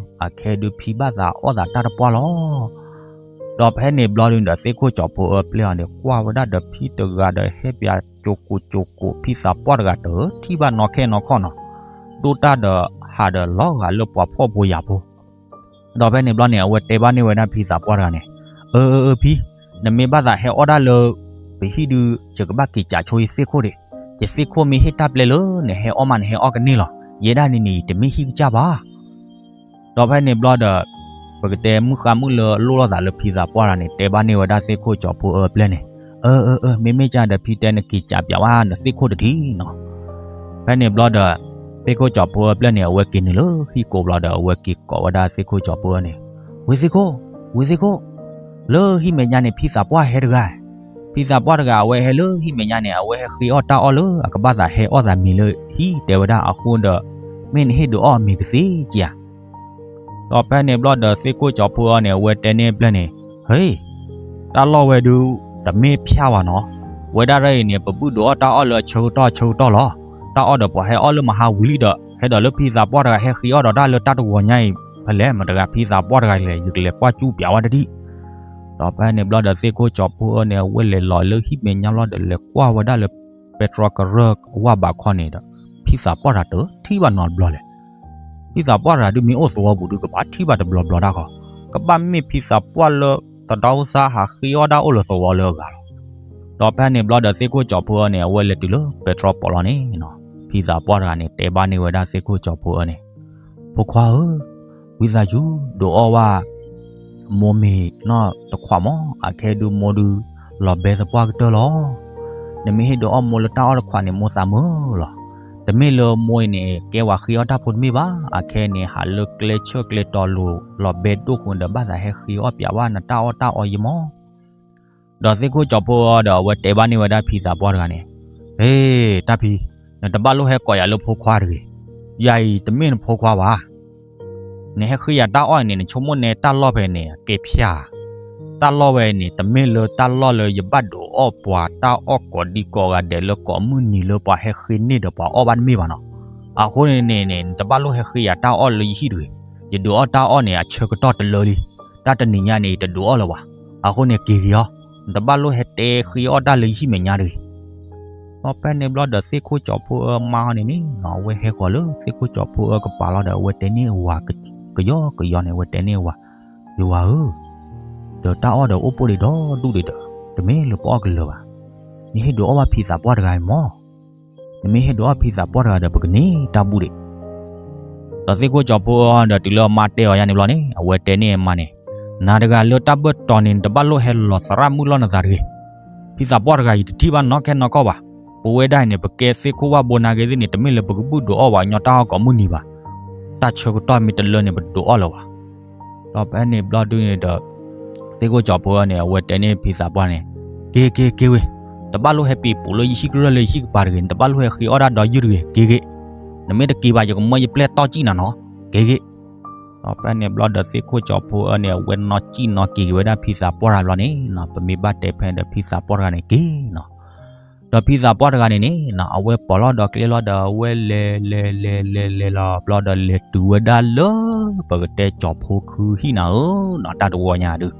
အခဲဒုးဖံဘၣ်သးအီၣ်သးတၢ်တပှၢ်လီၤ. ဒီးဖဲန့ၣ်ဘျီဒုးဒီး သ့ၣ်ခိၣ်ကၠီၤဖိအၢပျဲၢ်အီၤန့ၣ် ကွၢ်ဝဲဒၣ်ဒီးဖံတဂၤဒီးဟဲပၠးကိးကိးကိး ဖံသးပှၢ်တဂၤတထံၣ်ဘၣ်နီၢ်ခဲနီၢ်ခီနီၤ, ဒိၣ်တၢ်ဒီးဟးဒီးလီၤဂာ်လၢပှၤဖှီၣ်ဖိယာ်ဖိ ဒီးဖဲန့ၣ်ဘျီန့ၣ် အဝဲတဲဘၣ်န့ၢ်ဝဲဒၣ်ဖံသးပှၢ်တဂၤန့ၣ်, အၢ အၢ အၢ ဖံ, နမ့ၢ်ဘၣ်သးဟဲအီၣ်ဒၣ်လၢ ပဟံၣ်ဒုး ယကဘၣ်က့ၤကးဆိယသ့ၣ်ခိၣ်ဒံး, ယသ့ၣ်ခိၣ်မ့ၢ်ဟ့ၣ်တၢ်ပျဲလၢ နဟဲအီၣ်မးနဟဲအီၣ်ကန့ၢ်လီၤ, ယဲဒၣ်န့ၣ်န့ၣ် ယတမ့ၢ်ဟံၣ်ကစၢ်ဘၣ်. ဒီးဖဲန့ၣ်ဘျီဒီး ပကတဲမုၣ်ဃါမုၣ်လၢအလိၣ်လိာ်သးလၢဖံသးပှၢ်တဂၤန့ၣ် တဲဘၣ်န့ၢ်ဝဲဒၣ်သ့ၣ်ခိၣ်ကၠီၤဖိအၢပျဲၢ်န့ၣ်, အၢ အၢ အၢ မ့မ့ၢ်ကဒီး ဖံတဲ နက့ၤကးပၠးဝဲနသ့ၣ်ခိၣ်တထံၣ်နီၤ. ဖဲန့ၣ်ဘျီဒီး သ့ၣ်ခိၣ်ကၠီၤဖိအၢပျဲၢ်န့ၣ် အဝဲက့ၤနုာ်လၢဟံၣ်ကိးဘျီဒီး အဝဲက့ၤကိးဝဲဒၣ်သ့ၣ်ခိၣ်ကၠီၤဖိအၢန့ၣ်, ဝ့ၢ်သ့ၣ်ခိၣ်, ဝ့ၢ်သ့ၣ်ခိၣ်, လၢဟံၣ်မဲာ်ညါန့ၣ် ဖံသးပှၢ်ဟဲတဂၤ, ဖံသးပှၢ်တဂၤ အဝဲဟဲလၢဟံၣ်မဲာ်ညါန့ၣ် အဝဲဟဲဃ့အီၣ်တၢ်အီၣ်လၢအကဘၣ်သးဟဲအီၣ်သးမံၤလၢဟံၣ်တဲဝဲဒၣ်အဃိဒီး, မ့ၢ်နဟ့ၣ်ဒုးအီၣ်မ့ၤကသ့ကဧါ. ဒီးဖဲန့ၣ်ဘျီဒီးသ့ၣ်ခိၣ်ကၠီၤဖိအၢန့ၣ် အဝဲတဲန့ၢ်ပျဲၢ်န့ၣ်, ဟ့, တၢ်လီၢ်ဝဲဒုး တမ့ၢ်ဖၠၣ်ဘၣ်နီၤ, ဝဲဒၣ်ရၢအံၤန့ၣ် ပဘုၣ်ဒုးအီၣ်တၢ်အီၣ်လၢအဆၢကတီၢ်အဆၢကတီၢ်လီၤ. တၢ်အီၣ်ဒီးပှၤဟဲအီၣ်လၢမဟါဝံၤလံဒီး ဟဲဒီးလၢဖံသးပှၢ်တဂၤဟဲဃ့အီၣ်ဒီးတၢ်လၢတၢ်တဝီၤညါအံၤ ဖဲလဲၣ်မတဂၤ ဖံသးပှၢ်တဂၤလဲၣ် ယကလဲၤကွၢ်ကၠူၣ်ပၠးဝဲတဒံၣ်. ဒီးဖဲန့ၣ်ဘျီဒီးသ့ၣ်ခိၣ်ကၠီၤဖိအၢန့ၣ် အဝဲလဲၤလီၤလၢဟံၣ်မဲာ်ညါလီၤဒီးလဲၤကွၢ်ဝဲဒၣ်လၢ ပဲတြီကရၢၢ်အဝၢ်ဘးခီန့ၣ်ဒီး ဖံသးပှၢ်တဂၤတထံၣ်ဘၣ်နီတဘျီလဲၣ်. ဖံသးပှၢ်တဂၤဒုးမ့ၢ်အိၣ်သဝီပူၤဒုးကဘၣ်ထံၣ်ဘၣ်တဘျီဘျီတၢ်ဃီ, ကဘၣ်မ့ၢ်ဖံသးပှၢ်လၢသဒီသးဟးဃ့အီၣ်တၢ်အိၣ်လၢသဝီလၢအဂၤလီၤ. ဒီးဖဲန့ၣ်ဘျီဒီးသ့ၣ်ခိၣ်ကၠီၤဖိအၢန့ၣ် အဝဲလဲၤတုၤလၢပဲတြီပီးလီၤန့ၣ်, ဖံသးပှၢ်တဂၤန့ၣ် တဲဘၣ်န့ၢ်ဝဲဒၣ်သ့ၣ်ခိၣ်ကၠီၤဖိအၢန့ၣ်, ဖိခွါဧၢ, ဝံသးစူၤ ဒုးအီၣ်ဝဲ မိၢ်မ့ၤနီၢ်တခွးမး, အခဲဒုးမိၢ်ဒုး လီၤဘဲသပှၢ်ကတၢၢ်လီၤ. နမ့ၢ်ဟ့ၣ်ဒုးအီၣ်မိၢ်လၢတၢ်အီၣ်တခွးန့ၣ် မိၢ်သးမုာ်လီၤ. တမ့ၢ်လၢမိၢ်အံၤန့ၣ် ကဲဝဲဃ့အီၣ်တၢ်ဖိတမ့ၢ်ဘၣ်, အခဲန့ၣ် ဟးလၢကျဲဆၢၣ်ကျဲတီၤလိၤ လီၤဘဲဒိၣ်ဃုာ်ဒီးဘၣ်သးဟဲဃ့အီၣ်ပၠးဝဲနတၢ်အီၣ်တၢ်အီယံမး. ဒီးသ့ၣ်ခိၣ်ကၠီၤဖိအၢဒီးအဝဲတဲဘၣ်န့ၢ်ဝဲဒၣ်ဖံသးပှၢ်တဂၤန့ၣ်, ဟ့, တၢ်ဖံ, နတဘၣ်လိၣ်ဟဲကိးယၤလၢဖိခွါတဂ့ၤ. ယၤအံၤတမ့ၢ်နဖိခွါဘၣ်. နဟဲဃ့ယၤတၢ်အီၣ်အံၤန့ၣ် နဆိကမိၣ်န့ၢ်တၢ်လီၢ်ဖဲန့ၣ် အကဲဖၠၣ်ဧါ. တၢ်လီၢ်ဝဲန့ၣ် တမ့ၢ်လၢတၢ်လီၢ်လၢယဘၣ်ဒုးအီၣ်ပှၤတၢ်အီၣ်ကိးဒံကိးဂၤဒဲးလၢကိးမုၢ်နံၤလၢပှၤဟဲဃ့န့ၢ်ဒီး ပှၤအီၣ်ဘၣ်တမ့ၢ်ဘၣ်နီၤ. အဃိန့ၣ်န့ၣ် နတဘၣ်လိၣ်ဟဲဃ့ယၤတၢ်အီၣ်လၢယဟံၣ်တဂ့ၤ. ယဒုးအီၣ်တၢ်အီၣ်န့ၣ် အဆၢကတီၢ်တလၢလံ. တၢ်တနံၤညါန့ၣ် ယတဒုးအီၣ်လၢၤဘၣ်. အဃိန့ၣ်က့ၤဂ့ၤအီၤ, နတဘၣ်လိၣ်ဟဲတဲဃ့အီၣ်တၢ်လၢယဟံၣ်မဲာ်ညါတဂ့ၤ. ဒီးဖဲန့ၣ်ဘျီဒီးသ့ၣ်ခိၣ်ကၠီၤဖိအၢမါအီၤန့ၣ်န့ၣ် အဝဲဟဲဃီၤလၢသ့ၣ်ခိၣ်ကၠီၤဖိအၢကပၤလီၤဒီး အဝဲတဲန့ၢ်ဝၤကယီကယီန့ၣ် အဝဲတဲန့ၢ်ဝၤ, ယဝၤဧၢ, ဒီးတၢ်အီၣ်ဒီးအိၣ်ပိၣ်ဒံးဒီဒူၣ်ဒံးဒီး တမ့ၢ်လၢပအီၣ်ကလၢၤဘၣ်. နဟ့ၣ်ဒုးအီၣ်ဘၣ်ဖံသးပှၢ်တဂၤအံၤမး. နမ့ၢ်ဟ့ၣ်ဒုးအီၣ်ဖံသးပှၢ်တဂၤဒီး ပကန့ၢ်တၢ်ဘူၣ်ဒံး. ဒီးသ့ၣ်ခိၣ်ကၠီၤဖိအၢဒီးတုၤလၢအမါတဲအီၤယါန့ၣ်ဘျီန့ၣ် အဝဲတဲန့ၢ်အမါန့ၣ်, နၤတဂၤလၢတၢ်ဘၢၣ်တီၤန့ၣ် နတဘၣ်လိၣ်ဟဲလီၤသရၣ်မုၣ်လီၢ်နသးတဂ့ၤ. ဖံသးပှၢ်တဂၤအံၤတထံၣ်ဘၣ်နီၢ်ခဲနီၢ်ကီၢ်ဘၣ်. ပဝဲဒၣ်အံၤန့ၣ် ပကဲသ့ၣ်ခိၣ်ဝၣ်ဘိနာ်က့သ့ၣ်န့ၣ် တမ့ၢ်လၢပကဘုၣ်ဒုးအီၣ်ပှၤကညီတၢ်အီၣ်ကိးမုၢ်နံၤဘၣ်. တၢ်ဆၢကတီၢ်မ့ၢ်တလၢန့ၣ် ပတဒုးအီၣ်လၢၤဘၣ်. ဒီးဖဲန့ၣ်ဘျီဒုန့ၣ်ဒီး သ့ၣ်ခိၣ်ကၠီၤဖိအၢန့ၣ် အဝဲတဲန့ၢ်ဖံသးပှၢ်န့ၣ်, က့ၤက့ၤက့ၤဝ့ၢ်, တဘၣ်လိၣ်ဟဲပံၤပူၤလၢယဟံၣ်ကရၢၢ်လၢယဟံၣ်ကပၤတဂ့ၤ, နတဘၣ်လိၣ်ဟဲဃ့အီၣ်တၢ်ဒီယုၢ်တဂ့ၤ, က့ၤဂ့ၤ. နမ့ၢ်တက့ၤဘၣ် ယကမၢယပျဲၢ်တီၢ်စံၣ်နၤနီၤ, က့ၤဂ့ၤ. ဒီးဖဲန့ၣ်ဘျီဒီးသ့ၣ်ခိၣ်ကၠီၤဖိအၢန့ၣ် အဝဲနီၢ်စံၣ်နီၢ်က့ၤက့ၤဝဲဒၣ်ဖံသးပှၢ်တဂၤဘျီန့ၣ်နီၤ, ပမ့ၢ်ဘၣ်တဲဖဲဒီးဖံသးပှၢ်တဂၤန့ၣ်က့ၤနီၤ. ဒီးဖံသးပှၢ်တဂၤန့ၣ်န့ၣ်နီၤ အဝဲပိာ်လီၤဒီးကျဲလီၤဒီး အဝဲလဲၤလဲၤလဲၤလဲၤလဲၤလီၤဘျီဒီး လဲၤတုၤဝဲဒၣ်လၢပကတဲကၠီၤဖိခုဟံၣ်နၤဧၢနီၤ, တၢ်တဝီညါဒုး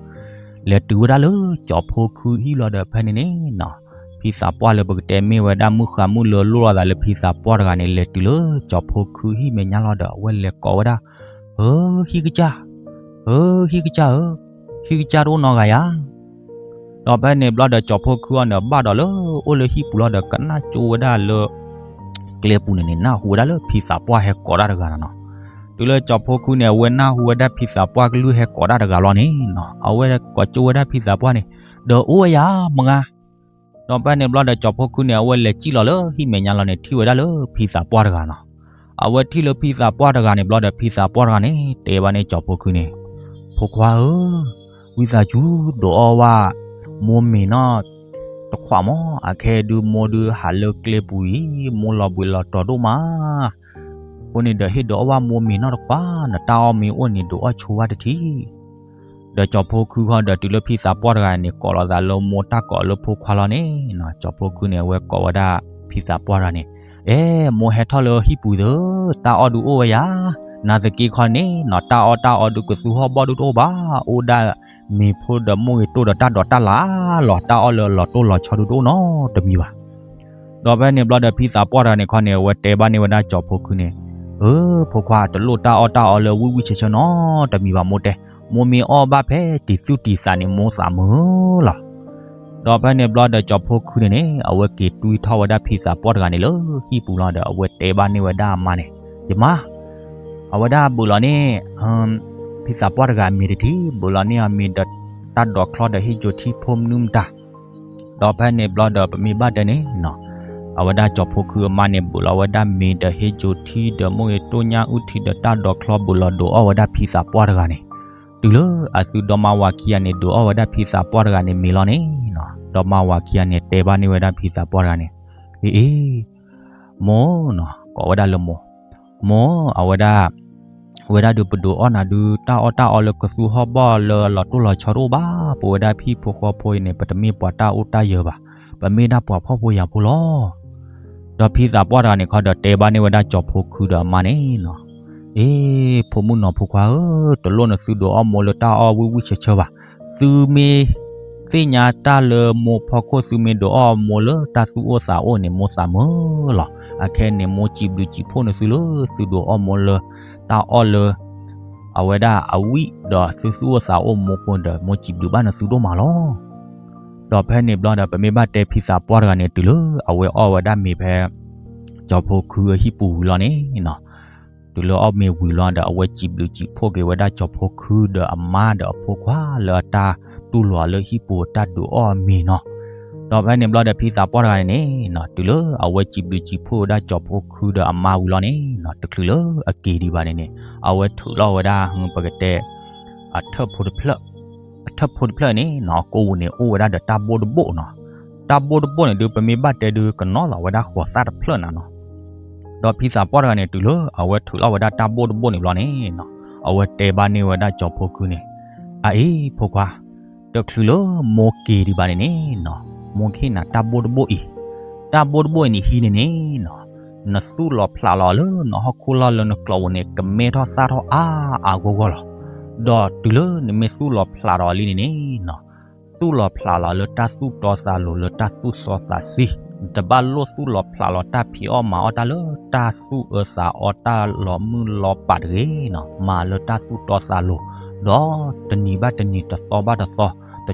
လဲၤတုၤဝဲဒၣ်လၢကၠီၤဖိခုဟံၣ်လီၤဒီး ဖဲန့ၣ်န့ၣ်နီၤ ဖံသးပှၢ်လၢပကတဲမ့ၢ်ဝဲဒၣ်မုၣ်ဃါမုၣ်လၢလိၣ်လီၤသးလၢဖံသးပှၢ်တဂၤန့ၣ် လဲၤတုၤလၢကၠီၤဖိခုဟံၣ်မဲာ်ညါလီၤဒီး အဝဲလဲၤကိးဝဲဒၣ်, ဧၢ, ဟံၣ်ကစၢ်, ဧၢ, ဟံၣ်ကစၢ်ဧၢ, ဟံၣ်ကစၢ်တအိၣ်နီတဂၤဧါ. ဒီးဖဲန့ၣ်ဘျီဒီးကၠီၤဖိခုအီၤန့ၣ် ဘၣ်ဒီးလၢအိၣ်လၢဟံၣ်ပူၤလီၤဒီး ကနၣ်ကၠိဝဲဒၣ်လၢ ကျဲပူၤန့ၣ်န့ၣ် နၢ်ဟူဝဲဒၣ်လၢဖံသးပှၢ်ဟဲကိးတၢ်တဂၤလီၤနီၤ. တုၤလၢကၠီၤဖိခုန့ၣ် အဝဲနၢ်ဟူဝဲဒၣ်ဖံသးပှၢ်ကလုၢ်ဟဲကိးတၢ်တဂၤလီၤန့ၣ်နီၤ အဝဲကိးကၠိဝဲဒၣ်ဖံသးပှၢ်န့ၣ်, ဒီးအိၣ်ဝဲယၤမုၢ်ဂၤ. ဒီးဖဲန့ၣ်ဘျီဒီးကၠီၤဖိခုန့ၣ် အဝဲလဲၤစံၣ်လီၤလၢဟံၣ်မဲာ်ညါလီၤန့ၣ် ထံၣ်ဝဲဒၣ်လၢဖံသးပှၢ်တဂၤနီၤ. အဝဲထံၣ်လၢဖံသးပှၢ်တဂၤန့ၣ်ဘျီဒီး ဖံသးပှၢ်တဂၤန့ၣ် တဲဘၣ်န့ၣ်ကၠီၤဖိခုန့ၣ်, ဖိခွါဧၢ, ဝံသးစူၤဒုးအီၣ်ဝဲ မိၢ်မ့ၤနီၢ် တခွးမး, အခဲဒုးမိၢ်ဒုးဟးလၢကျဲပူၤအံၤ မိၢ်လီၤဘှံးလီၤတီၤဒိၣ်မး. အဃိန့ၣ်ဒီးဟ့ၣ်ဒုးအီၣ်ဝဲမိၢ်မ့ၤနီၢ်တခွး, နတၢ်အီၣ်မ့ၢ်အိၣ်န့ၣ် ဒုးအီၣ်ဆိဝဲတထံၣ်. ဒီးကၠီၤဖိခုဃီဒီးတုၤလၢဖံသးပှၢ်တဂၤန့ၣ် ကိးလီၤသးလၢမိၢ်တၢ်ကိးလၢဖိခွါလီၤန့ၣ်နီၤ, ကၠီၤဖိခုန့ၣ် အဝဲကိးဝဲဒၣ်ဖံသးပှၢ်တဂၤန့ၣ်, အဲ, မိၢ်ဟဲထီၣ်လၢဟံၣ်ပူၤသၢ, တၢ်အီၣ်ဒုးအိၣ်ဝဲယၤ, နၤသက့ခီန့ၣ်နီၤ တၢ်အီၣ်တၢ်အီဒုးကသူဟီၣ်ဘီၣ်ဒုးတအိၣ်ဘၣ်, အိၣ်ဒၣ်မ့ၤဖိဒီးမိၢ်ဂ့ၤတိၢ်ဒီးတၢ်ဒိးတၢ်လၤလီၤ, တၢ်အီၣ်လၢလီၤတိၢ်လီၤဆီဒုးတအိၣ်နီတမံၤဘၣ်. ဒီးဖဲန့ၣ်ဘျီဒီးဖံသးပှၢ်တဂၤန့ၣ်ခီန့ၣ် အဝဲတဲဘၣ်န့ၢ်ဝဲဒၣ်ကၠီၤဖိခုန့ၣ်, ဧၢ, ဖိခွါ တလိၣ်တၢ်အီၣ်တၢ်အီလၢဝံၣ်ဝံၣ်ဆၢဆၢနီတမံၤဘၣ် မိၢ်တဲ, မိၢ်မ့ၢ်အီၣ်ဘၣ်ဖဲတံၤသူၣ်တံၤသးန့ၣ် မိၢ်သးမုာ်လီၤ. ဒီးဖဲန့ၣ်ဘျီဒီးကၠီၤဖိခုန့ၣ်န့ၣ် အဝဲက့ၤတွံၢ်ထီၣ်ဝဲဒၣ်ဖံသးပှၢ်တဂၤန့ၣ်လၢဟံၣ်ပူၤလီၤဒီး အဝဲတဲဘၣ်န့ၢ်ဝဲဒၣ်အမါန့ၣ်, ယမါ, အဝဲဒၣ်ဘုးလီၤန့ၢ် ဖံသးပှၢ်တဂၤအမ့ၤတထံၣ်, ဘုးလီၤန့ၢ်အမ့ၤဒီးတၢ်ဒိးချီဒီးဟ့ၣ်ကၠိထံဖိမနုၤမတၤ ဒီးဖဲန့ၣ်ဘျီဒီးပမ့ၢ်ဘၣ်တဲန့ၣ်နီၤ, အဝဲဒၣ်ကၠီၤဖိခုအမါန့ၣ် ဘုးလီၤဝဲဒၣ်မ့ၤဒီးဟ့ကၠိထံဒီးမိၢ်ဂ့ၤတိၢ်ညၣ်အုၣ်ထံဒီးတၢ်ဒိးချီ ဘုးလီၤဒုးအီၣ်ဝဲဒၣ်ဖံသးပှၢ်တဂၤန့ၣ်, တုၤလၢအသုဒီမါဝၤခံဂၤန့ၣ် ဒုးအီၣ်ဝဲဒၣ်ဖံသးပှၢ်တဂၤန့ၣ်မ့ၤလီၤန့ၣ်နီၤ, ဒီမါဝၤခံဂၤန့ၣ် တဲဘၣ်န့ၢ်ဝဲဒၣ်ဖံသးပှၢ်တဂၤန့ၣ်, အ့အ့ မိၢ်နီၤ, ကိးဝဲဒၣ်လၢမိၢ်, မိၢ် အဝဲဒၣ် ဝဲဒၣ်ဒုးပဒုးအီၣ်နၤဒုး တၢ်အီၣ်တၢ်အီလၢကသူဟီၣ်ဘီၣ်လၢလီၤတိၢ်လီၤဆီတအိၣ်ဘၣ်, ပဝဲဒၣ်ဖံဖိဃီဖိအံၤန့ၣ် ပတမ့ၢ်ပှၤတၢ်အိၣ်တၢ်ယၢၤဘၣ်, ပမ့ၢ်ဒၣ်ပှၤဖှီၣ်ဖိယာ်ဖိလီၤ. ဒီးဖံသးပှၢ်တဂၤန့ၣ်ခီဒီးတဲဘၣ်န့ၢ်ဝဲဒၣ်ကၠီၤဖိခုဒီးအမါန့ၣ်နီၤ, အ့ ဖိမုၣ်နီၤဖိခွါဧၢ, တလိၣ်နသုဒုးအီၣ်မိၢ်လၢတၢ်အီၣ်ဝံၣ်ဝံၣ်ဆၢဆၢဘၣ်, သုမ့ၢ် သ့ၣ်ညါတၢ်လၢမိၢ်ဖီခိၣ် သုမ့ၢ်ဒုးအီၣ်မိၢ်လၢတၢ်သူၣ်အိၣ်သးအိၣ်န့ၣ် မိၢ်သးမုာ်လီၤ. အခဲအံၤန့ၣ် မိၢ်စံးဘျုးစံးဖှိၣ်နသုလၢ သုဒုးအီၣ်မိၢ်လၢ တၢ်အီၣ်လၢ အဝဲဒၣ်အဝံၣ်ဒီးသုသူၣ်အိၣ်သးအိၣ်မိၢ်ဃိဒီး မိၢ်စံးဘျုးဘၣ်နသုဒိၣ်မးလီၤ. ဒီးဖဲန့ၣ်ဘျီဒီး ပမ့ၢ်ဘၣ်တဲဖံသးပှၢ်တဂၤန့ၣ် တုၤလၢအဝဲအီၣ်ဝဲဒၣ်မ့ၤဖဲ ကၠီၤဖိခုအဟံၣ်ပူၤဝံၤလီၤန့ၣ်နီၤ, တုၤလၢအီၣ်မ့ၤဝံၤလီၤဒီး အဝဲစံးဘျုးစံးဖှိၣ်က့ၤဝဲဒၣ်ကၠီၤဖိခုဒီးအမါဒီးအဖိခွါလၢအတၢ်တူၢ်လိာ်အီၤလၢဟံၣ်ပူၤအတၢ်ဒုးအီၣ်အမ့ၤနီၤ. ဒီးဖဲန့ၣ်ဘျီဒီး ဖံသးပှၢ်တဂၤန့ၣ်နီၤ, တုၤလၢအဝဲစံးဘျုးစံးဖှိၣ်ဝဲဒၣ်ကၠီၤဖိခုဒီးအမါဝံၤလီၤန့ၣ်နီၤ, တချုးလၢအက့ၤဒံးဘၣ်န့ၣ်န့ၣ် အဝဲထုးလီၤဝဲဒၣ် ပကတဲ အထၢၣ်ဖိတဖျၢၣ်, အထၢၣ်ဖိတဖျၢၣ်န့ၣ်နီၤ, အကိးပူၤန့ၣ် အိၣ်ဝဲဒၣ်ဒီးတၢ်ဘိၣ်တဘိၣ်နီၤ. တၢ်ဘိၣ်တဘိၣ်န့ၣ်ဒုး ပမ့ၢ်ဘၣ်တဲဒုး ကနီၤလီၤဝဲဒၣ်ဃိးသၣ်တဖျၢၣ်နၤနီၤ. ဒီးဖံသးပှၢ်တဂၤန့ၣ် တုၤလၢအဝဲထုးလီၤဝဲဒၣ်တၢ်ဘိၣ်တဘိၣ်န့ၣ်ဘျီန့ၣ်နီၤ, အဝဲတဲဘၣ်န့ၢ်ဝဲဒၣ်ကၠီၤဖိခုန့ၣ်, အအံၤ ဖိခွါ, တချုးလၢမိၢ်က့ၤဒံးဘၣ်န့ၣ်န့ၣ်နီၤ, မိၢ်ကဟ့ၣ်နၤတၢ်ဘိၣ်တဘိၣ်အံၤ, တၢ်ဘိၣ်တဘိၣ်အံၤန့ၣ်ဟံးန့ၣ်န့ၣ်နီၤ, နသူၣ်လီၤဖျးလီၤလၢနဟီၣ်ခိၣ်လီၢ်လၢနကျိာ်ပူၤန့ၣ် ကမဲထီၣ်သၣ်ထီၣ်အါအါဂီၢ်ဂီၢ်လီၤ. ဒီးတုၤလၢနမ့ၢ်သူၣ်လီၤဖျးလီၤလံန့ၣ်န့ၣ်နီၤ, သူၣ်လီၤဖျးလီၤလၢတၢ်သူၣ်တီသးလိၤ လၢတၢ်သူၣ်စီသးဆှံ, နတဘၣ်လိၣ်သူၣ်လီၤဖျးလီၤတၢ်ဖံးအီၣ်မၤအီၣ်တၢ်လၢတၢ်သူၣ်အၢသးအီတၢ်လီၤမုၢ်လီၤပာ်တဂ့ၤနီၤ, မၤလၢတၢ်သူၣ်တီသးလိၤ, ဒီးတနံၤဘၣ်တနံၤ တသီဘၣ်တသီ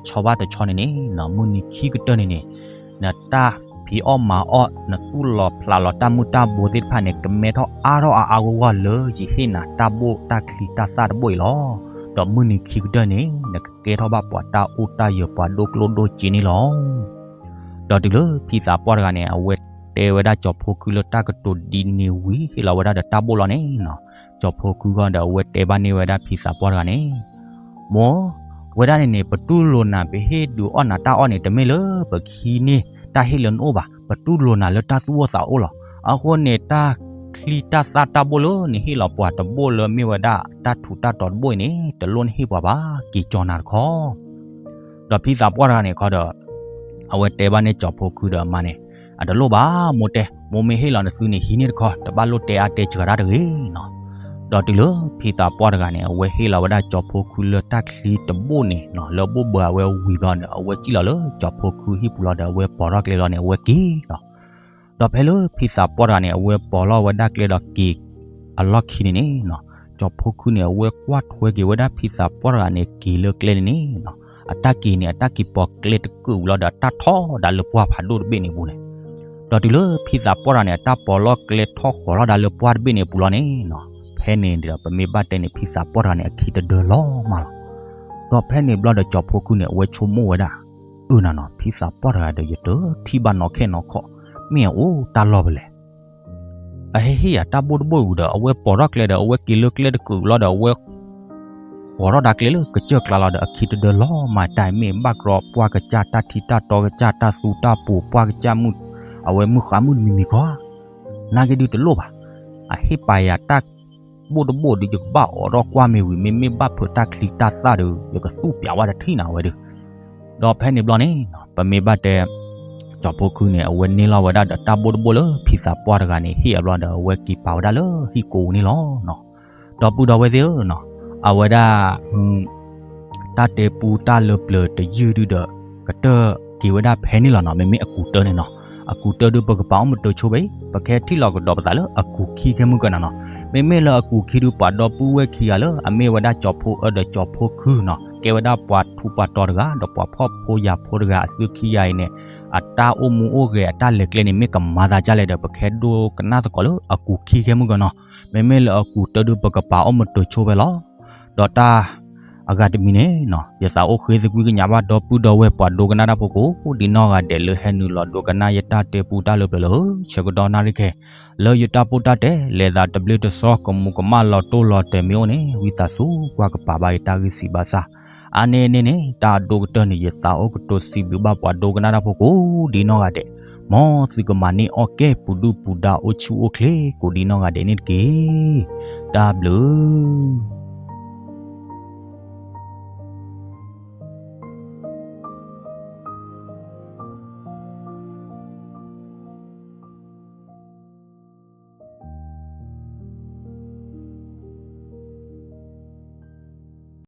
တဆီဘၣ်တဆီန့ၣ်န့ၣ်နီၤ, မုၢ်နံၤခံကတၢၢ်န့ၣ်န့ၣ် နတၢ်ဖံးအီၣ်မၤအီၣ် နသူၣ်လီၤဖျးလီၤတၢ်မုၢ်တၢ်ဘိသ့ၣ်တဖၣ်န့ၣ် ကမဲထီၣ်အါထီၣ်အါအါဂီၢ်ဂီၢ်လၢယဟ့ၣ်နၤတၢ်ဘိၣ်တၢ်ချံတၢ်သၣ်တဘိၣ်အံၤလီၤ. ဒီးမုၢ်နံၤခံကတၢၢ်န့ၣ် နကကဲထီၣ်ဘၣ်ပှၤတၢ်အိၣ်တၢ်ယၢၤ ပှၤဒိၣ်ကျိၣ်ဒိၣ်စ့န့ၣ်လီၤ. ဒီးတုၤလၢဖံသးပှၢ်တဂၤန့ၣ် အဝဲတဲဝဲဒၣ်ကၠီၤဖိခုလၢတၢ်ကတိၤဒ်န့ၣ်ဝံၤ ဟ့ၣ်လီၤဝဲဒၣ်ဒီးတၢ်ဘိၣ်လီၤန့ၣ်နီၤ, ကၠီၤဖိခုဂီၢ်ဒီးအဝဲတဲဘၣ်န့ၢ်ဝဲဒၣ်ဖံသးပှၢ်တဂၤန့ၣ်, မိၢ်, ဝဲဒၣ်န့ၣ်န့ၣ် ပတူၢ်လိာ်နၤ ပဟ့ၣ်ဒုးအီၣ်နၤတၢ်အီၣ်န့ၣ် တမ့ၢ်လၢပကဟံးန့ၢ်တၢ်ဟ့ၣ်လၢနအိၣ်ဘၣ်, ပတူၢ်လိာ်နၤလၢတၢ်သူၣ်အိၣ်သးအိၣ်လီၤ. အဃိန့ၣ် တၢ်ချံတၢ်သၣ်တၢ်ဘိၣ်လၢနဟ့ၣ်လီၤပှၤတဘိၣ်လၢမ့ၢ်ဝဲဒၣ်တၢ်ထူးတၢ်တီၤတဘိၣ်အံၤန့ၣ် တလိၣ်နဟ့ၣ်ပှၤဘၣ်, က့ၤကၠီနၤတခီ ဒီးဖံသးပှၢ်တဂၤန့ၣ်ခီဒီး အဝဲတဲဘၣ်န့ၢ်ကၠီၤဖိခုဒီးအမါန့ၣ်, အတလိၣ်ဘၣ် မိၢ်တဲ, မိၢ်မ့ၢ်ဟ့ၣ်လီၤနသုန့ၣ် ဟံးန့ၢ်တခီ, တဘၣ်လိၣ်တဲအါတဲစှၤတၢ်တဂ့ၤနီၤ. ဒီးတုၤလၢဖံသးပှၢ်တဂၤန့ၣ် အဝဲဟ့ၣ်လီၤဝဲဒၣ်ကၠီၤဖိခုလၢတၢ်ချံတဘိၣ်န့ၣ်နီၤ, လၢဘိၣ်ဘၢအဝဲဝံၤဘျီဒီး အဝဲစံၣ်လီၤလၢကၠီၤဖိခုဟံၣ်ပူၤလီၤဒီး အဝဲပိာ်ထီၣ်ကျဲလီၤန့ၣ် အဝဲက့ၤလီၤ. ဒီးဖဲလၢဖံသးပှၢ်တဂၤန့ၣ် အဝဲပိာ်လီၤဝဲဒၣ်ကျဲဒီးက့ၤအလီၢ်ခံန့ၣ်န့ၣ်နီၤ, ကၠီၤဖိခုန့ၣ် အဝဲကွၢ်ထွဲက့ၤဝဲဒၣ်ဖံသးပှၢ်တဂၤန့ၣ် က့ၤလၢကျဲန့ၣ်န့ၣ်နီၤ, အတၢ်က့ၤန့ၣ် အတၢ်က့ၤပိာ်ကျဲတကုာ်ဝံၤလီၤဒီး အတၢ်ထီၣ်ဒၣ်လၢပှၢ်ဖးဒိၣ်တဘ့ၣ်န့ၣ်အပူၤန့ၣ်, ဒီးတုၤလၢဖံသးပှၢ်တဂၤန့ၣ် အတၢ်ပိာ်လီၤကျဲထီၣ်ဃီၤထီၣ်ဒၣ်လၢပှၢ်တဘ့ၣ်န့ၣ်အပူၤလီၤန့ၣ်နီၤ, ဖဲန့ၣ်ဒီး ပမ့ၢ်ဘၣ်တဲန့ၣ် ဖံသးပှၢ်တဂၤန့ၣ် အခံတဒၢလီၤမးလီၤ. ဒီးဖဲန့ၣ်ဘျီဒီး ကၠီၤဖိခုန့ၣ် အဝဲဆိကမိၣ်ဝဲဒၣ်, အၢ နၤနီၤ, ဖံသးပှၢ်တဂၤဒီး ယတထံၣ်ဘၣ်နီၢ်ခဲနီၢ်ခီ, မ့ၢ်အအိၣ်တၢ်လီၢ်ဖဲလဲၣ်. အဟ့ၣ်ဟ့ၣ်ယၤတၢ်ဘိၣ်တဘိၣ်ဝံၤဒီး အဝဲပိာ်ထီၣ်ကျဲဒီး အဝဲက့ၤလၢကျဲတကုာ်လီၤဒီး အဝဲ ဃီၤထီၣ်ဒၣ်ကျဲလၢကစၢၢ်ကျါလီၤဒီး အခံတဒၢလီၤမး, တၢ်မ့ၢ်ဘၣ်ကြီပှၢ်ကစၢ် တၢ်ထံတၢ်တီကစၢ် တၢ်သူတၢ်ပူၤပှၢ်ကစၢ်မုၣ်, အဝဲမုၣ်ဃါမုၣ်တမံၤမံၤခီ, နာ်က့ဒုးတလိၣ်ဘၣ်. အဟ့ၣ်ပာ်ယၤတၢ်ဘိၣ်တဘိၣ်ဒီး ယကဘၣ်အိးထီၣ်ကွၢ်မ့ၢ်ဝံၤ မ့မ့ၢ်ဘၣ်ဖုးတၢ်ချံတၢ်သၣ်ဒီး ယကသူၣ်ပျးဝဲတထံၣ်နၤဝဲဒီး, ဒီးဖဲန့ၣ်ဘျီန့ၣ် ပမ့ၢ်ဘၣ်တဲ ကၠီၤဖိခုန့ၣ် အဝဲန့ၢ်လီၤဝဲဒၣ်ဒီးတၢ်ဘိၣ်တဘိၣ်လၢဖံသးပှၢ်တဂၤန့ၣ် ဟ့ၣ်အဘျီဒီး အဝဲက့ၤပာ်ဝဲဒၣ်လၢဟံၣ်ကိးပူၤန့ၣ်လီၤ. ဒီပုၢ်ဒီဝဲၢ်သ့ၣ်ဧၢ, အဝဲဒၣ် တၢ်တဲပူတၢ်လၢပျၢၤတယုၢ်ဒုဒီး ကတၢၢ်က့ၤဝဲဒၣ်ဖဲန့ၣ်လီၤနီၤ. မ့မ့ၢ်အကူၤတၢန့ၣ်နီၤ, အကူၤတၢဒုး ပကပာ်အိၣ်မတၤဆိဘၣ်အံၤ, ပကဟဲထံၣ်လီၤကဒီးပသးလၢအကူၤခံခဲမုၢ်ကနီၤနီၤ. မ့မ့ၢ်လၢအကူၤခံဒုး ပှၤဒီပုၢ်ဝဲၢ်ခံဂၤလၢ အမ့ၢ်ဝဲဒၣ်ကၠီၤဖိအၢဒီးကၠီၤဖိခုနီၤ, ကဲဝဲဒၣ်ပှၤထူးပှၤတီၤတဂၤ ဒီးပှၤဖှီၣ်ဖိယာ်ဖိတဂၤ အသုခံဂၤအံၤန့ၣ် အတၢ်အိၣ်မူအိၣ်ဂဲၤအတၢ်လဲၤကျဲန့ၣ် မ့ၢ်ကမၤသးဒ်လဲၣ်ဒီးပကဟဲဒိကနၣ်သကိးလၢအကူၤခံခဲမုၢ်ကနီၤ. မ့မ့ၢ်လၢအကူၤတၢဒုး ပကပာ်အိၣ်မတၤဆိဘၣ်လီၤ. ဒီးတၢ် အဂၤတမံၤန့ၣ်နီၤ ယသးအိၣ်ဃ့သကွံာ်ကညးဘၣ်ဒီပုၢ်ဒီဝဲၢ်ပှၤဒိကနၣ်တၢ်ဖိကိးဒ်နီၢ်ဂၤဒဲးလၢဟဲနုာ်လီၤဒိကနၣ်ယတၢ်တဲပူတၢ်လၢပျၢၤလၢ ဆၢကတီၢ်နၣ်ရံၣ်ခဲ လၢယတၢ်ပိၢ်တၢ်တဲလဲၤသးတဘျ့တဆှီ ကမူးကမၣ်လီၤတိၢ်လီၤတဲာ်မ့ၢ်အိၣ်န့ၣ် ဝံသးစူၤကွၢ်ကပာ်ဘၣ်ယတၢ်ဂ့ၢ်စံးဘၣ်ဆၣ် အါန့ၢ်န့ၣ်န့ၣ် တၢ်အဒိၣ်ကတၢၢ်န့ၣ် ယသးအိၣ်ကတိၤစံးဘျုးဘၣ်ပှၤဒိကနၣ်တၢ်ဖိကိးဒ်နီၢ်ဂၤဒဲး, မ်သုကမၤန့ၢ်အီၣ်ကဲၣ်ပူၤဒုၣ်ပူၤဒါအိၣ်ဆူၣ်အိၣ်ချ့ကိးဒ်နီၢ်ဂၤဒဲးန့ၣ်တက့ၢ်. တၢ်ဘျုး